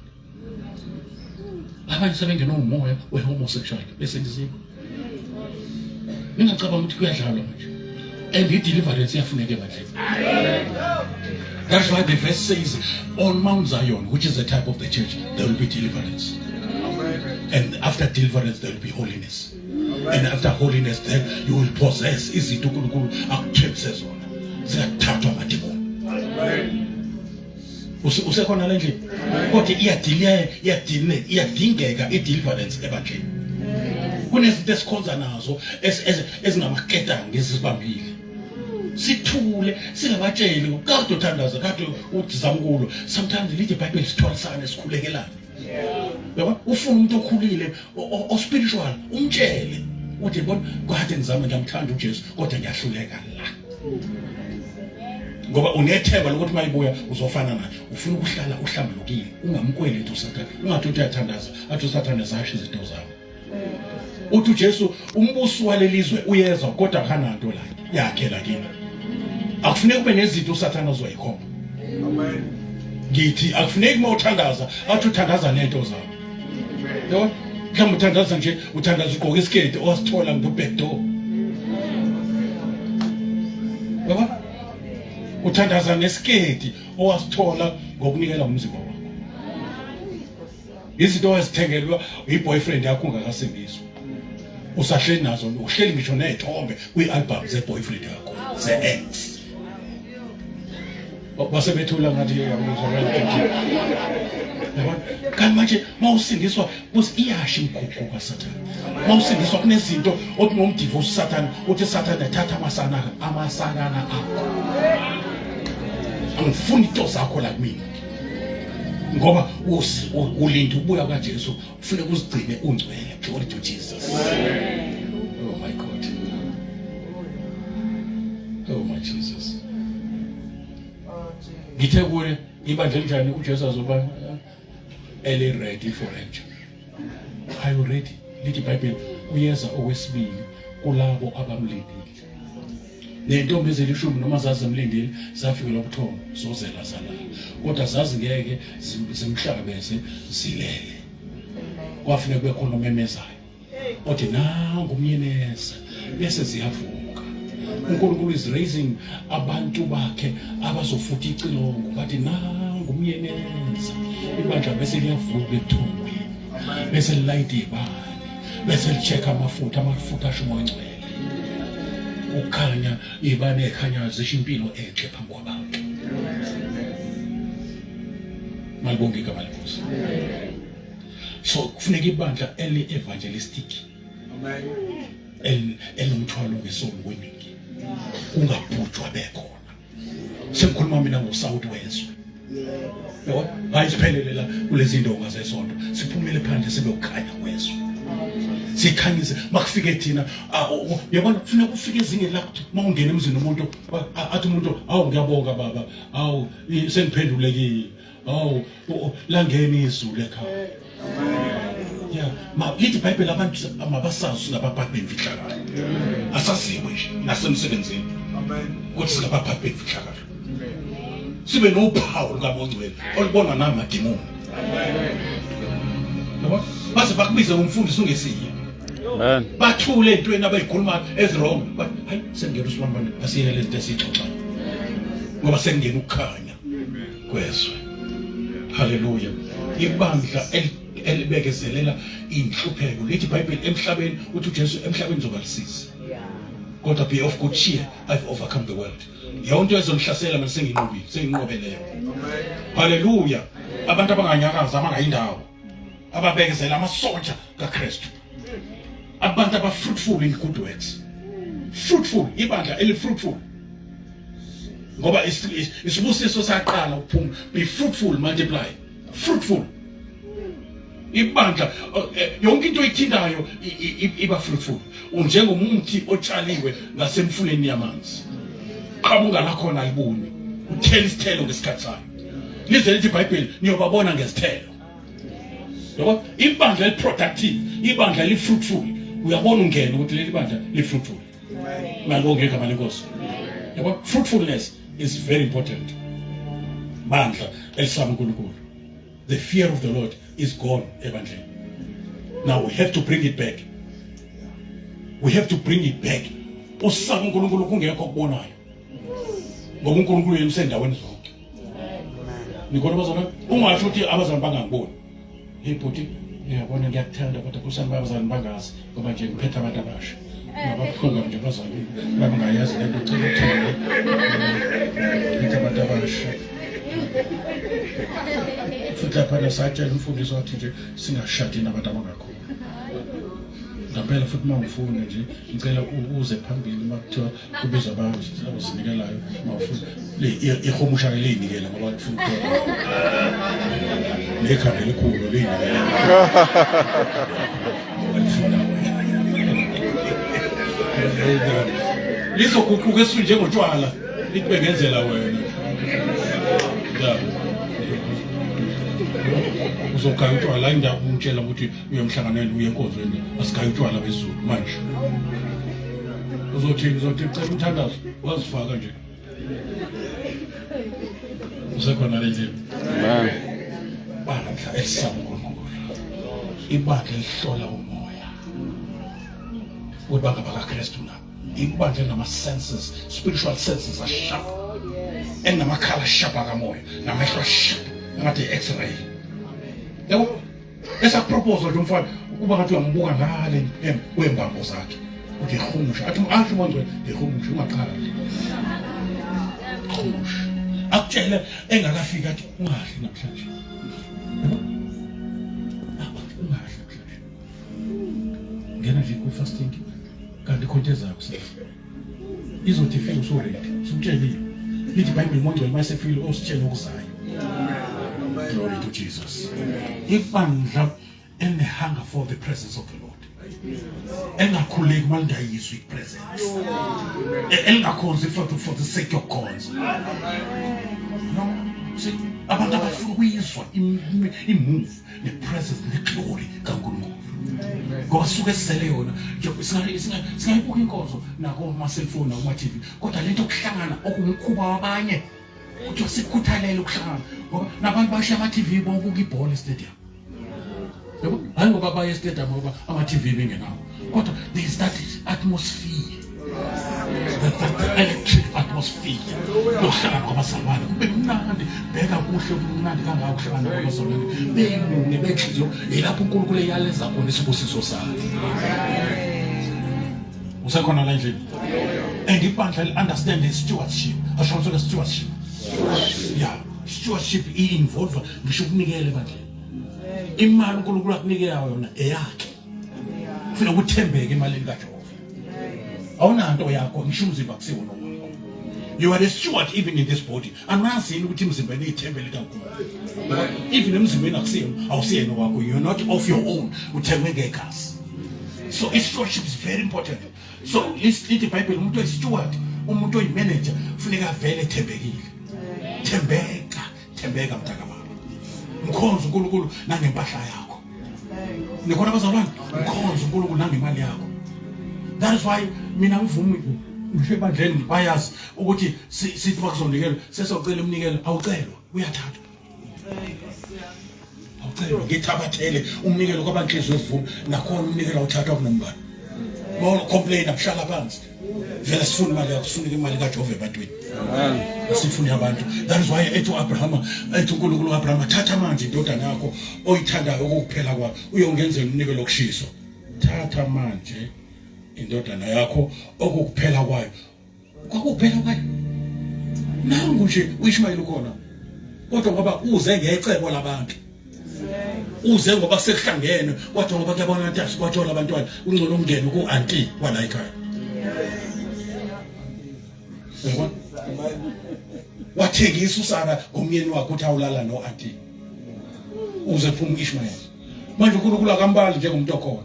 Abanye sebengenwa umoya we-homosexual besenzisiwe. Ningacabanga ukuthi kuyadlalwa manje. And i-deliverance iyafuneka ebandleni. That's why the verse says, on Mount Zion, which is the type of the church, there will be deliverance. And after deliverance, there will be holiness. And after holiness, then you will possess izinto uNkulunkulu akuthembise zona. Ziyathathwa amadimoni. Usekhona le ndlini? Kodwa iyadile iyadile iyadingeka i-deliverance ebandleni. Kunezinto esikhonza nazo ezingamaketanga esizibambile. Sithule singabatsheli kade uthandaza kade uzama ukulwa. Sometimes lithi iBhayibheli sithwalisane sikhulekelane. Yabo ufuna umuntu okhulile o spiritual umtshele uthi bona kade ngizama ngiyamthanda uJesu kodwa ngiyahluleka la. Ngoba unethemba lokuthi mayibuya uzofana naye. Ufuna ukuhlala uhlambulukile ungamkweleti uSathane. Ungathi uthi uyathandaza athi uSathane zasho izinto zakho. Uthi uJesu umbusi walelizwe uyezwa kodwa akananto la yakhe la kimi. Akufuneki kube nezinto uSathane azoyikhomba. Amen. Ngithi akufuneki uma uthandaza athi uthandaza nento zakho. Yabo? Mhlawumbe uthandaza nje uthandaza ugqoka isiketi owasithola ngo-back door. Yabo? Uthandaza ngesiketi owasithola ngokunikela umzimba wakho. Izinto owazithengelwa i-boyfriend yakho ungakasindiswa. Usahleli nazo uhleli ngisho nezithombe kwi-album ze-boyfriend yakho ze-ex. Basebethula ngathi yabuzwakala ukuthi yabona kanti manje mawusindiswa kuthi iyasha imigugu kaSathane. Mawusindiswa kunezinto othi ngomdivorce uSathane uthi Sathane thatha amasana amasakana akho. Angifuni into zakho la kumina. Ngoba ulinda ukubuya kaJesu kufuneka uzigcine ungcwele. Glory to Jesus. Oh my God. Oh my Jesus. Ngithe kuwe ibandla elinjani uJesu azoba eli ready for rapture. Are you ready? Lithi iBhayibheli uyeza okwesibili kulabo abamlindile. Nentombi ezilishumi noma zazimlindile zafikelwa ubuthongo zozela zalala. Kodwa zazingeke zimhlangabeze zilele. Kwafuneka kube khona omemezayo. Othi nangu umyeneza bese ziyavuka. uNkulunkulu is raising abantu bakhe abazofutha icilongo bathi nangu umyeneza ibandla bese liyavuka ebuthongweni bese lilayida ibani bese licheck amafutha amafutha asho umoya ongcwele ukukhanya ibane ekhanya zisho impilo enhle phambi kwabantu malibonge igama lenkosi so kufuneka ibandla eli evangelistic amen elinomthwalo ngesolo weningi kungabhujwa bekhona sengikhuluma mina ngosawuti wezwe. Yabo, hayi siphelele la kulezi ndonga zesonto, siphumele phandle sibe ukukhanya kwezwe. Sikhanyise makufike thina, yabona kufuneka ufike ezingeni la ukuthi mawungena emzini umuntu athi umuntu awu ngiyabonga baba, awu sengiphendulekile, awu langena izulu ekhaya. Yeah, ma lithi iBhayibheli abantu mabasazi singabaphathi bemfihlakalo. Asaziwe nje nasemsebenzini. Amen. Ukuthi singabaphathi bemfihlakalo. Sibe nophawu lukaMongcwele olubonwa namadimoni. Amen. Yabo? Baze bakubize ngomfundisi ungesiye. Amen. Bathule entweni abayikhulumayo ezirong. Bathi hayi sengena usibambane asiyeke lezi zinto esixoxayo. Ngoba sengena ukukhanya kwezwe. Haleluya. Ibandla elibekezelela inhlupheko lithi iBhayibheli emhlabeni uthi uJesu emhlabeni uzoba lisizi. Kodwa be of good cheer, I've overcome the world. Yonke into ezonihlasela mina senginqobile, senginqobe leyo. Haleluya. Abantu abanganyakaza abangayindawo. Ababekezela amasotsha kaKristu. Abantu aba fruitful in good works. Fruitful, ibandla eli fruitful. Ngoba isibusiso saqala ukuphuma. Be fruitful, multiply. Fruitful. Ibandla yonke into oyithintayo iba fruitful. Unjengomuthi otshaliwe ngasemfuleni yamanzi. Qabunga lakhona alibuni. Uthela isithelo ngesikhathi sayo. Lize lithi iBhayibheli niyobabona ngezithelo. Yabo ibandla eli productive, ibandla eli fruitful. Uyabona ungena ukuthi leli bandla li fruitful. Malibonge igama lenkosi. Yabo fruitfulness is very important. Bandla elisaba uNkulunkulu. The fear of the Lord is gone ebandleni. Now we have to bring it back. We have to bring it back. Usaba uNkulunkulu kungekho okubonayo. Ngoba uNkulunkulu yena usendaweni zonke. Nikhona bazalwane? Ungasho ukuthi abazalwane bangangiboni. Hey bhuti, ngiyabona ngiyakuthanda kodwa kusani abazalwane bangazi ngoba nje ngiphethe abantu abasha. Ngababuhlungu nje abazalwane bangayazi lento ucela ukuthanda. Ngiphethe abantu abasha. Futhi lapha nasatshela umfundisi wathi nje singashadi nabantu abangakhulu. Ngampela futhi uma ufuna nje ngicela uze phambili uma kuthiwa kubizwa abazinikelayo uma ufuna ihumusha ke liyinikela ngoba lifuna ukuthola nekhanda elikhulu liyinikela lifuna wena lizoguquka esu njengotshwala lithi bengenzela wena ya uzogaya utshwala indawo ungitshela ukuthi uye emhlanganweni uye enkonzweni asigaye utshwala bezulu manje uzothi uzothi cela umthandazo wazifaka nje usekhona le ndlela Amen. Bandla elisaba uNkulunkulu ibandla elihlola umoya ukuthi bangabakaKristu na ibandla elinama-senses spiritual senses asharp elinamakhala asharp akamoya namehlo asharp angathi i-x-ray yabo esakupropose nje umfana kuba ngathi uyambuka ngale kwembambo zakhe uthi ihumusha athi asho mongcwele ihumusha ungaqali humusha akutshele engakafiki athi ungadli namhlanje ungadli namhlanje ngena nje kwi-fasting kanti khonto ezayo kusasa izothi ifike usuready usukutshelile lithi ibhayibheli mongcwele uma esefile ositshela okuzayo. Glory to Jesus. Ibandla eline-hunger for the presence of the Lord. Engakhuleki uma lingayizwi i-presence. Elingakhonzi for the sake yokukhonza. No, see, abantu abafuna ukuyizwa i-move ne-presence ne-glory kaNkulunkulu. Ngoba suke sizele yona singayibuka inkonzo nakoma-cellphone nakuma-TV kodwa lento yokuhlangana okuwumkhuba wabanye kuthiwa sikhuthalele ukuhlangana ngoba nabantu bashiya ama-TV bobuka ibhola estadium. Yabo, hayi ngoba baye estadium ngoba ama-TV bengenawo kodwa there is that atmosphere that electric atmosphere yokuhlangana kwabazalwane kube mnandi bheka kuhle kumnandi kangaka ukuhlangana kwabazalwane bemunye benhliziyo yilapho uNkulunkulu eyaleza khona isibusiso sakhe. Usekhona la endlini? And ibandla li-understand i-stewardship. Asho ngisho stewardship. Yeah, stewardship i-involve ngisho ukunikela ebandleni. Imali uNkulunkulu akunikela yona eyakhe. Kufanele ukuthembeke emalini kaJehova. Awunanto yakho ngisho umzimba kusiwona wakho. You are a steward even in this body. Anazi yini ukuthi emzimbeni ithembe likaNkulunkulu. Even emzimbeni akusiyena, awusiyena wakho. You're not of your own. Uthengwe ngegazi. So i-stewardship is very important. So lithi iBhayibheli umuntu oyi-steward, umuntu oyi-manager kufuneka avele ethembekile. Thembeka, thembeka mntakababa. Mkhonze uNkulunkulu nangempahla yakho. Nikhona bazalwane? Mkhonze uNkulunkulu nangemali yakho. That is why mina ngivumi ngisho ebandleni bayazi ukuthi sithi makuzonikela sesocela umnikelo awucelwa uyathathwa. Awucelwa ngithabathele umnikelo kwabanhliziyo ezivuma nakhona umnikelo awuthathwa kunombani. Mawucomplain akuhlala phansi. Vele sifuna imali yakho sifuna imali kaJehova ebantwini. Sifuna abantu. That is why ethi uAbraham ethi uNkulunkulu uAbraham thatha manje indodana yakho oyithandayo okukuphela kwayo uyongenzela umnikelo wokushiswa. Thatha manje indodana yakho okukuphela kwayo. Kwakuphela kwayo. Nangu nje uIshmayeli ukhona. Kodwa ngoba uze ngecebo labantu. Uze ngoba sekuhlangene kodwa ngoba kuyabona ukuthi asibathola abantwana ungcono umngene ku auntie wala ekhaya. Uyabona? Wathengisa uSara ngomyeni wakhe ukuthi awulala no auntie. Uze phuma uIshmael. Manje uNkulunkulu akambali njengomuntu okhona.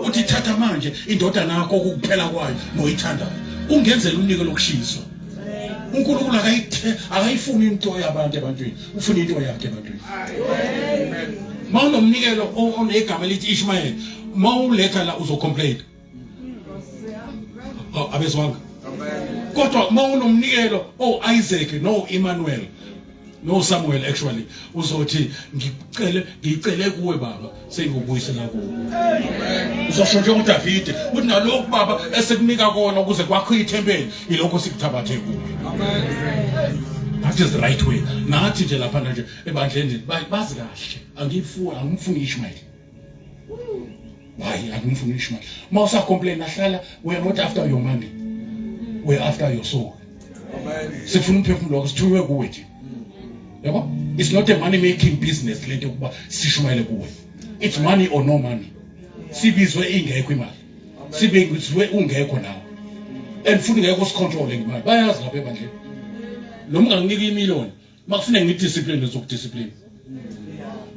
Uthi thatha manje indodana yakho ukuphela kwayo noyithandayo. Ungenzela umnikelo lokushiswa. uNkulunkulu akayithe akayifuni into yabantu ebantwini, ufuna into yakhe ebantwini. Mawunomnikelo onegama elithi Ishmael, mawuletha la uzocomplain. Oh, abezwanga. Kodwa mawunomnikelo oh Isaac no Emmanuel no Samuel actually uzothi ngicele ngicele kuwe baba sengikubuyisela kuwe. Uzosho njengoDavide uthi nalokhu baba esikunika kona ukuze kwakho ithempeli ilokho sikuthabathe kuwe. That is the right way. Nathi nje lapha nje ebandleni bazi kahle angifuni angimfuni Ishmael. Hayi angimfuni Ishmael. Uma usacomplain ahlala we are not after your money. We are after your soul. Sifuna umphefumulo wakho sithunywe kuwe nje. Yabo? It's not a money making business lento yokuba sishumayele kuwe. It's money or no money. Sibizwe ingekho imali. Sibizwe ungekho nawe. And futhi ngeke usicontrol ngemali. Bayazi lapha ebandleni. Noma unganginika imillion Makufune ngidiscipline ngizokudiscipline.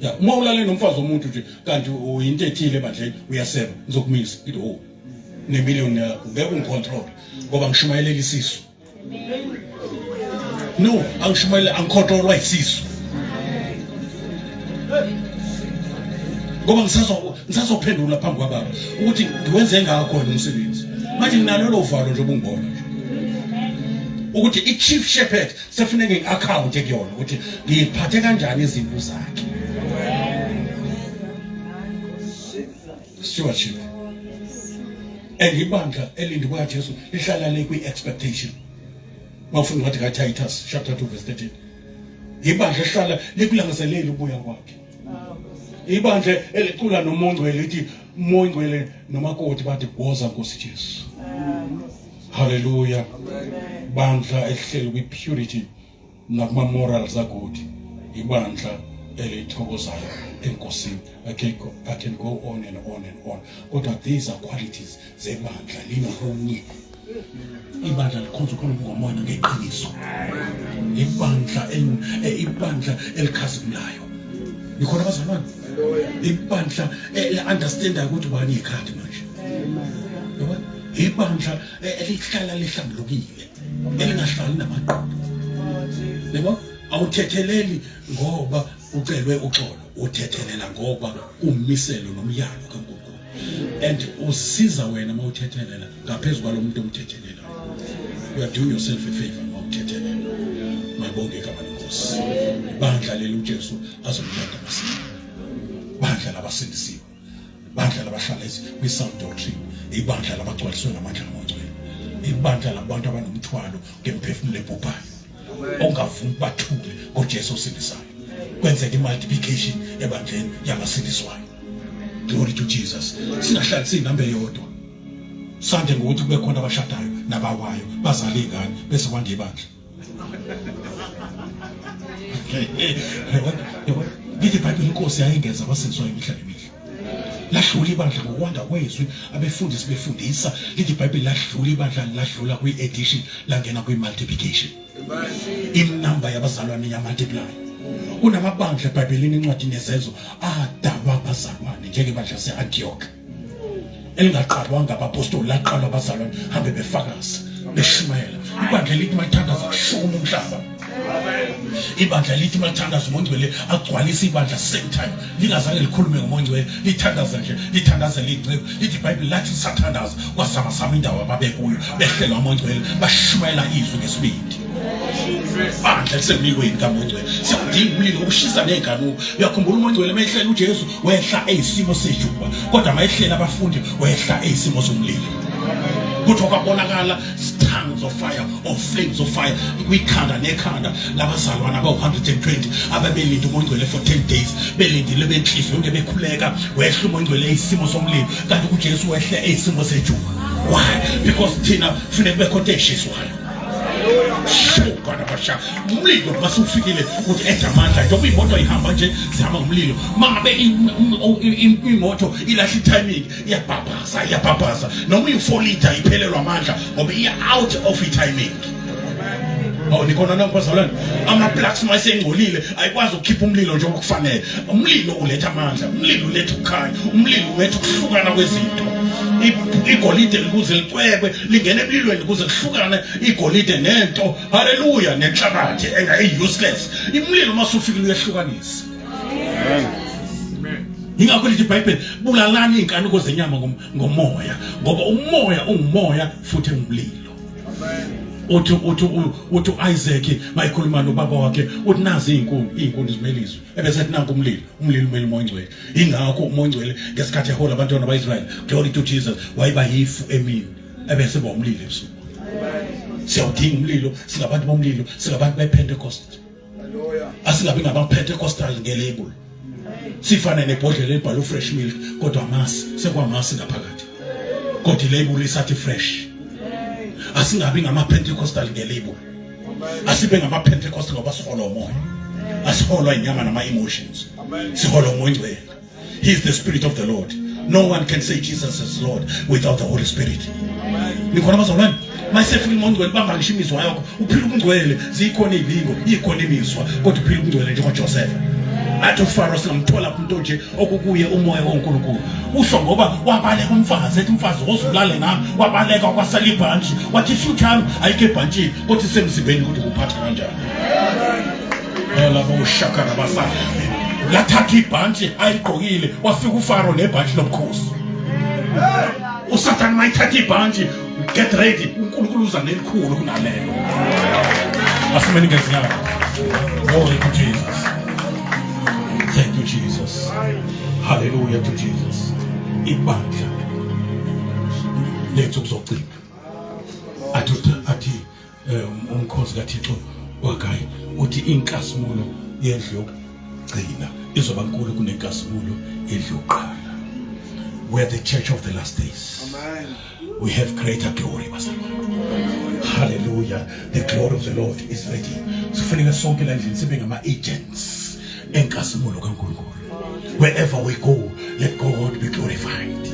Ya, uma ulale nomfazi womuntu nje kanti uyinto ethile ebandleni uyaseva ngizokumisa ngithi oh nemillion yakho ngeke ungicontrol ngoba ngishumayelela isisu. No, angishumayele angicontrolwa isisu. Ngoba ngisazo ngisazophendula phambi kwababa ukuthi ngiwenze ngakho umsebenzi. Manje nginalolo valo nje obungibona nje. Ukuthi i-chief shepherd sefuneke ngi-akhawunte kuyona ukuthi ngiyiphathe kanjani izimvu zakhe stewardship and ibandla elindi kwaJesu lihlala le kwi-expectation mawufunda incwadi kaTitus chapter 2 verse 13 ibandla ehlala likulangazeleli ukubuya kwakhe ibandla elicula nomongcwele lithi mongcwele nomakoti bathi woza Nkosi Jesu haleluya bandla elihleli kwi-purity nakuma-morals agood ibandla elithokozayo enkosini I can, go, I can go on and on and on kodwa these are qualities zebandla linobunye ibandla likhonza uNkulunkulu ngomoya ngeqiniso ibandla eh, ibandla elikhazimulayo nikhona bazalwane ibandla eli-understandayo ukuthi ubani ikhadi manje yabona ibandla eh, elihlala lihlambulukile elingahlali namaqhubu yabo awuthetheleli ngoba ucelwe uxolo uthethelela ngoba ummiselo nomyalo kaNkulunkulu and usiza wena uma uthethelela ngaphezu kwalo muntu omthethelelayo you are doing yourself a favor uma uthethelela malibonge igama lenkosi bandla leli uJesu azomlanda masinya bandla labasindisiwe ibandla labahlala kwi-sound doctrine ibandla labagcwaliswe ngamandla amangcwele ibandla labantu abanomthwalo ngemphefumulo ebhubhayo ongavumi bathule ngoJesu osindisayo kwenzeka i-multiplication ebandleni yabasindiswayo glory to Jesus singahlali siyinamba eyodwa sande ngokuthi kube khona abashadayo nabawayo bazale iy'ngane bese kwanda ibandla lithi ibhayibheli inkosi yayingeza abasindiswayo imihla ngemihla lahlula ibandla ngokwanda kwezwi abefundisi befundisa lithi ibhayibheli lahlula ibandla ladlula kwi-edition langena kwi-multiplication. Inamba yabazalwane iyamultiply. Kunamabandla eBhayibhelini encwadini yeZenzo adalwa abazalwane njengebandla lase-Antioch elingaqalwanga abapostoli, laqalwa abazalwane hambe befakaza beshumayela. Ibandla elithi malithandaza kushukuma umhlaba. Ibandla lithi malithandaza uMongcwele agcwalise ibandla same time, lingazange likhulume ngoMongcwele, lithandaza nje, lithandaza liyinceku. Lithi iBhayibheli lathi lisathandaza kwazamazama indawo ababekuyo, behlelwa uMongcwele, bashumayela izwi ngesibindi. Bandla lisemlilweni kaMongcwele, siyawudinga umlilo ukushisa ney'nkanuko. Uyakhumbula uMongcwele uma ehlela uJesu wehla eyisimo sejuba, kodwa uma ehlela abafundi wehla eyisimo somlilo. Kuthiwa kwabonakala tongues of fire or flames of fire kwikhanda nekhanda labazalwana abawu-120 ababelinde uMongcwele for 10 days, belindile benhliziyo yonke bekhuleka. Wehla uMongcwele eyisimo somlilo, kanti kuJesu wehle eyisimo sejuba. Why? Because thina kufuneka kube khona eshiswayo. Shuka nabasha umlilo masufikile ukuthi edla amandla, njengoba imoto ihamba nje zihamba ngomlilo. Mangabe imoto ilahla i-timing iyabhabhaza, iyabhabhaza, noma uyi-4 liter iphelelwa amandla ngoba iya out of i-timing. Oh, nikhona nonke bazalwane? Ama-plugs uma esengcolile ayikwazi ukukhipha umlilo njengoba kufanele. Umlilo uletha amandla, umlilo uletha ukukhanya, umlilo uletha ukuhlukana kwezinto. Igolide likuze licwebwe lingene emlilweni kuze kuhlukane igolide nento, haleluya, nenhlabathi engayi-useless. Imlilo uma usufikile uyehlukanisa. Yingakho lithi iBhayibheli, bulalani iy'nkanuko zenyama ngomoya, ngoba umoya ungumoya futhi engumlilo. Uthi uthi uthi uIsaac mayikhuluma nobaba wakhe, uthi nazi izinkuni, izinkuni zimele izwi, ebese ethi nanku umlilo, umlilo umele uMoya oNgcwele. Ingakho uMoya oNgcwele ngesikhathi ehola abantwana baIsrael, glory to Jesus, wayiba yifu emini ebese ba umlilo ebusuku. Siyawudinga umlilo, singabantu bomlilo, singabantu bePentecost. Asingabi ngama-Pentecostal ngelabel, sifane nebhodlela elibhalwe fresh milk kodwa amasi sekwamasi ngaphakathi, kodwa ilabel isathi fresh. Asingabi ngama-Pentecostal ngelabel, asibe ngama-Pentecostal ngoba siholwa umoya, asiholwa inyama nama-emotions, siholwa uMoya oNgcwele. He is the Spirit of the Lord. No one can say Jesus is Lord without the Holy Spirit. Nikhona bazalwane? Mayisefika uMongcwele bamba ngisho imizwa yakho, uphila ubungcwele, zikhona izilingo, ikhona imizwa, kodwa uphila ubungcwele njengoJoseph. Athi uFaro singamthola umuntu nje okukuye umoya woNkulunkulu. Usho ngoba wabaleka umfazi, ethi umfazi wozulale nami, wabaleka kwasala ibhantshi, wathi future yami ayikho ebhantshini, kodwa isemzimbeni ukuthi kuphatha kanjani. Labo ushaka nabasana. Lathatha ibhantshi ayiligqokile, wafika uFaro nebhantshi lobukhosi. USathane mayithatha ibhantshi, get ready, uNkulunkulu uza nelikhulu kunalelo. Asimeni ngezinyawo. Glory to Jesus. Thank you Jesus. Hallelujah to Jesus. Ibandla lethu kuzogcina. Athi athi umkhosi kaThixo wagayi uthi inkazimulo yendlu yokugcina izoba nkulu kunenkazimulo yendlu yokuqala. We are the church of the last days. Amen. We have greater glory, bazalwane. Hallelujah. The glory of the Lord is ready. Sifuneka sonke la ndlini sibe ngama agents enkazimulo kaNkulunkulu. Wherever we go, let God be glorified.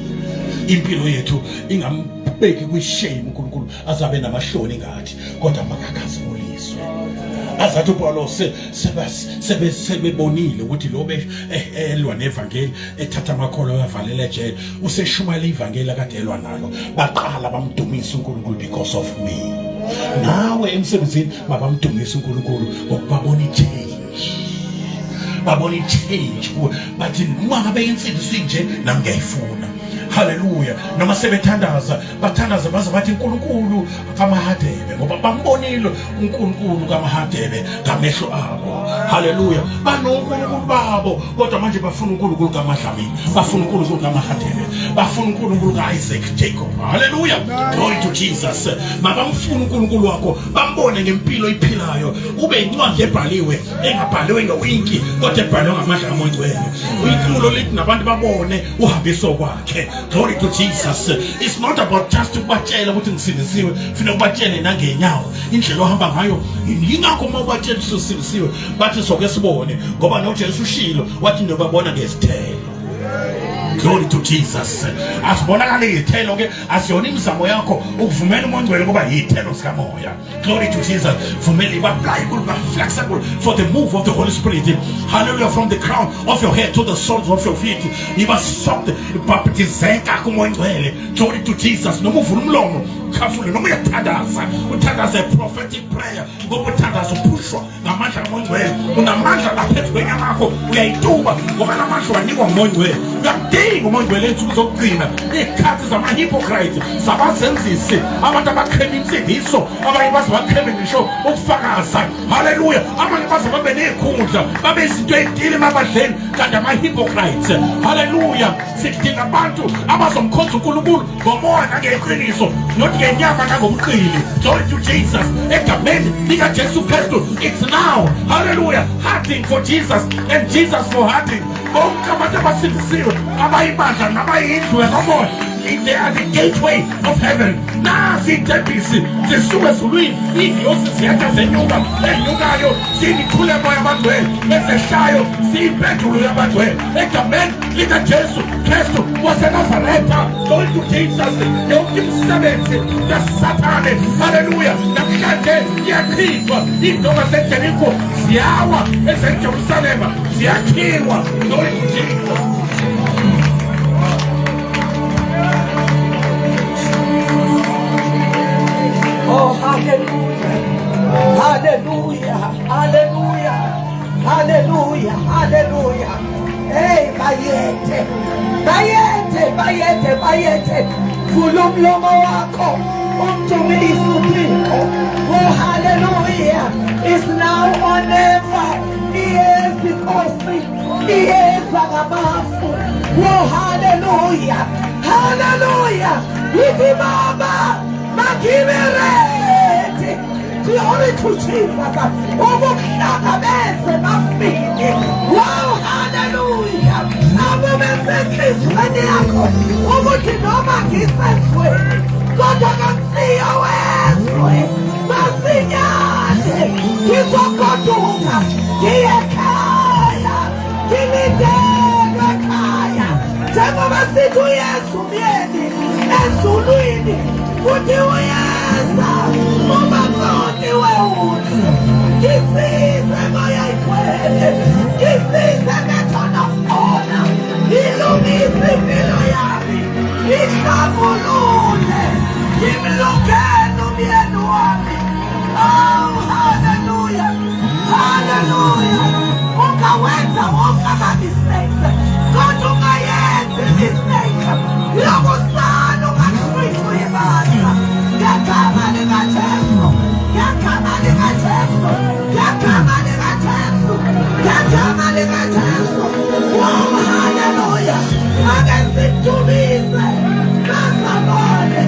Impilo yethu ingambeki kwishame uNkulunkulu azabe namahloni ngathi, kodwa makakhazimuliswe. Azathi uPawulos sebebonile ukuthi lo be elwa nevangeli, ethatha amakholwa uyavalela ejele, useshumayela ivangeli akade elwa nalo, baqala bamdumisa uNkulunkulu because of me. Nawe emsebenzini mabamdumisa uNkulunkulu ngokubabona i-change, babona i-change kuwe, bathi uma ngabe insindiso inje nami ngiyayifuna. Haleluya. Noma sebethandaza, bathandaza baze bathi uNkulunkulu kaMahadebe, ngoba bambonile uNkulunkulu kaMahadebe ngamehlo abo. Haleluya. BanoNkulunkulu babo, kodwa manje bafuna uNkulunkulu kaMadlamini, bafuna uNkulunkulu kaMahadebe, bafuna uNkulunkulu ka-Isaac, Jacob. Haleluya. Glory to Jesus. Mabamfuna uNkulunkulu wakho, bambone ngempilo iphilayo, ube incwadi ebhaliwe, engabhaliwe ngewinki kodwa ebhalwe ngamandla kaMoya oNgcwele. Uyiculo lithi nabantu babone uhambiso kwakhe. Glory to Jesus. It's not about just ukubatshela ukuthi ngisindisiwe, funeka ubatshele nangenyawo indlela ohamba ngayo. Yingakho uma ubatshela ukuthi usindisiwe bathi soke sibone, ngoba noJesu ushilo wathi nobabona ngezithelo. Glory to Jesus. Asibonakale izithelo ke, asiyona imizamo yakho ukuvumela uMoya oNgcwele kuba yithelo zikamoya. Glory to Jesus. Vumela iba pliable, ba flexible for the move of the Holy Spirit. Hallelujah. From the crown of your head to the soles of your feet. Iba soaked, baptizeka kuMoya oNgcwele. Glory to Jesus. Noma uvula umlomo, ukhafule noma uyathandaza, uthandaza a prophetic prayer ngoba uthandaza uphushwa ngamandla kaMoya Ongcwele. Unamandla lapha phezu kwenyama yakho, uyayituba ngoba lamandla wanikwa nguMoya Ongcwele. Uyakudinga uMoya Ongcwele ey'nsuku zokugcina, iy'khathi zama-hypocrite, zabazenzisi, abantu abakhema insindiso, abanye baze bakheme ngisho ukufakaza. Haleluya! Abanye baze babe ney'khundla, babe izinto ey'tile emabandleni, kanti ama-hypocrites. Haleluya! Sidinga abantu abazomkhonza uNkulunkulu ngomoya nangeqiniso, not ngenyama nangobuqili. Glory to Jesus. Egameni likaJesu Kristu, it's now. Hallelujah. Hurting for Jesus and Jesus for hurting. Bonke abantu abasindisiwe, abayibandla nabayindlu yakamoya, they are the gateway of heaven. Nazi iy'tebhisi zisuka ezulwini, iy'ngilosi ziyehla zenyuka, enyukayo ziyimikhuleko yabangcwele, ezehlayo ziyimpendulo yabangcwele. Egameni likaJesu Kristu waseNazaretha. Glory to Jesus. Yonke imisebenzi kaSathane, haleluya, namhlanje iyachithwa. Iindonga zeJeriko ziyawa, ezeJerusalema ziyakhiwa. Glory to Jesus. Oh, hallelujah. Hallelujah. Hallelujah. Hallelujah. Hallelujah. Hey, bayethe. Bayethe, bayethe, bayethe. Vula umlomo wakho. Umdumise uThixo. Oh, hallelujah. It's now or never. Iyeza inkosi. Iyeza ngamafu. Oh, hallelujah. Hallelujah. Yithi baba, mangibe ready. Glory to Jesus. Ukuhlangabeze bafike. Wow, hallelujah. Akube senhliziyweni yakho ukuthi noma ngisezweni kodwa kangisiyo wezwe. Masinyane ngizogoduka ngiye ekhaya. Ngilidelwe ekhaya. Njengoba sithi uYesu myeni ezulwini uthi uyeza umakoti wewundlu. Ngisize moya igcwele, ngisize nge-throne of honor, ilungise impilo yami, ihlambulule, ngimlungele umyeni wami. Oh, hallelujah, hallelujah. Ungawenza wonke ama-mistakes, kodwa ungayenzi i-mistake yokusala ungahlwithwa ibandla. Ngegama likaJesu, ngegama likaJesu, ngegama likaJesu, ngegama likaJesu. Wow, hallelujah. Ake simdumise bazalwane,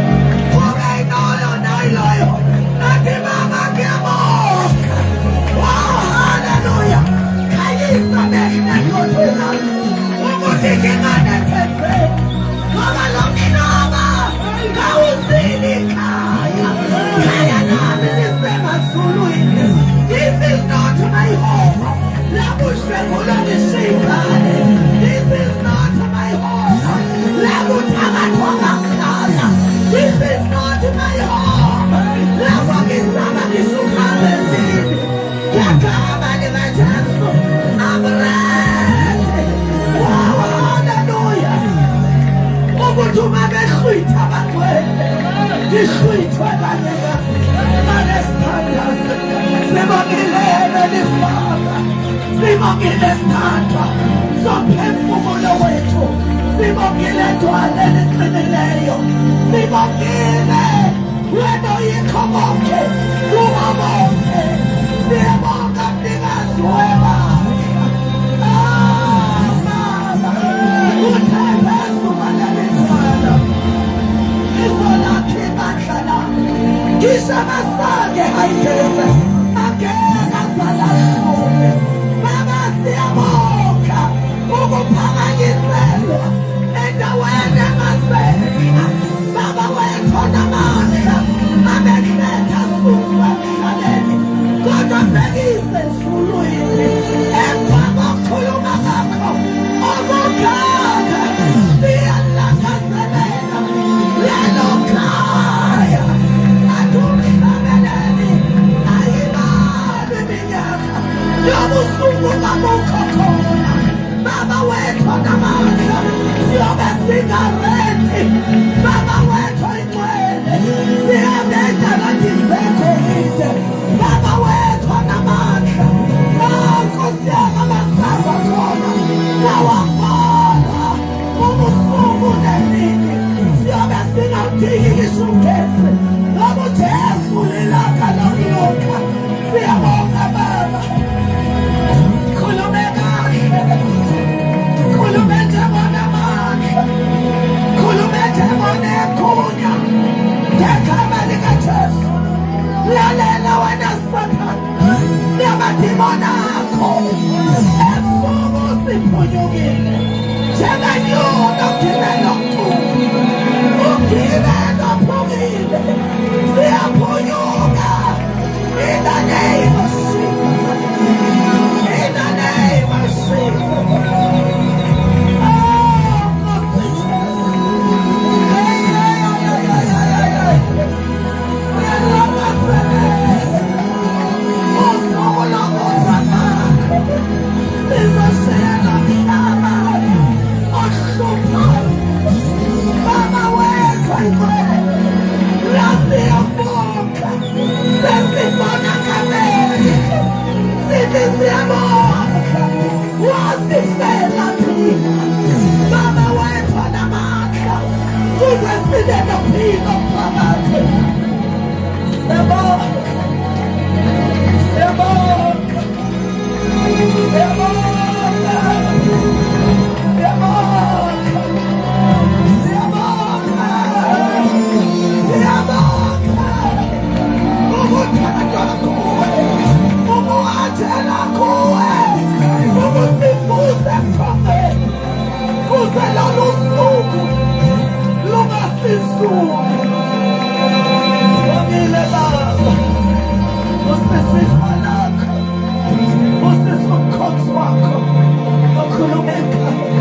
kube yiloyo nayiloyo athi baba ngiyabonga. Wow, hallelujah. Khanyisa amehlo engqondweni yami ukuthi nginganethezeki ngoba lo mhlaba kawusili ikhaya. Khaya lami lisemazulwini. This is not my home. Lakushwengulwa ngishingane. This is not my home. Lakuthakathwa ngakhala. This is not my home. Lapho ngisaba ngisho ukuhamba emini. Ngegama likaJesu, I'm ready. Wow, hallelujah. Ukuthi uma behlwitha abagcwele, ngihlwithwe kanye nabo. Balesithandazo, sibongilele lifaka, sibongile sithandwa somphefumulo wethu, sibongile dwale eliqinileyo, sibongile wena oyikho konke kubo bonke. Siyabonga mnikazi webandla. Ah, Baba, uthe phezu kwaleli dwala ngizolakha ibandla lami, ngisho amasake ayidese angeke azalahlule. Baba, siyabonga ukuphakanyiselwa endaweni engasenhla. Baba wethu onamandla, abehletha susa emhlabeni kodwa bhekise ezulwini. Emva kokukhuluma ngakho okungaka. Singarenti baba wethu oyingcwele, sihambe ey'taladini zegolide baba wethu onamandla. Nkosi yami, amasango akhona kawavalwa ubusuku nemini, siyobe singawudingi ngisho ugesi ngoba uJesu lilanga lokulunga. Siyabonga baba, khulume kahle, khulume njengonamandla, khulume njengonegunya ngegama likaJesu. Lalela wena Sathane namadimoni akho, ebusuku siphunyukile njengenyoni ogibela umculo, ugibela ophukile, siyaphunyuka in the name of Jesus, in the name of Jesus. Oh, Nkosi Jesu. Hey, hey, hey, hey, hey, hey. Siyalangazelela usuku lokuza kwakho, sizoshiya nomhlaba ohluphayo. Baba wethu oyingcwele, la siyavuka sesibona ngamehlo, sithi siyabonga, wasifela thina baba wethu onamandla, kuze sibe nophilo phakathi. Siyabonga, siyabonga, siyabonga, siyabonga, siyabonga, siyabonga ukuthandwa kuwe, ukuwathela kuwe, ukusivusa ebuthongweni kuze lolu suku lungasizumi. Sibongile baba, usisifa lakho, usisi umkhonzi wakho okhulume ekhaya.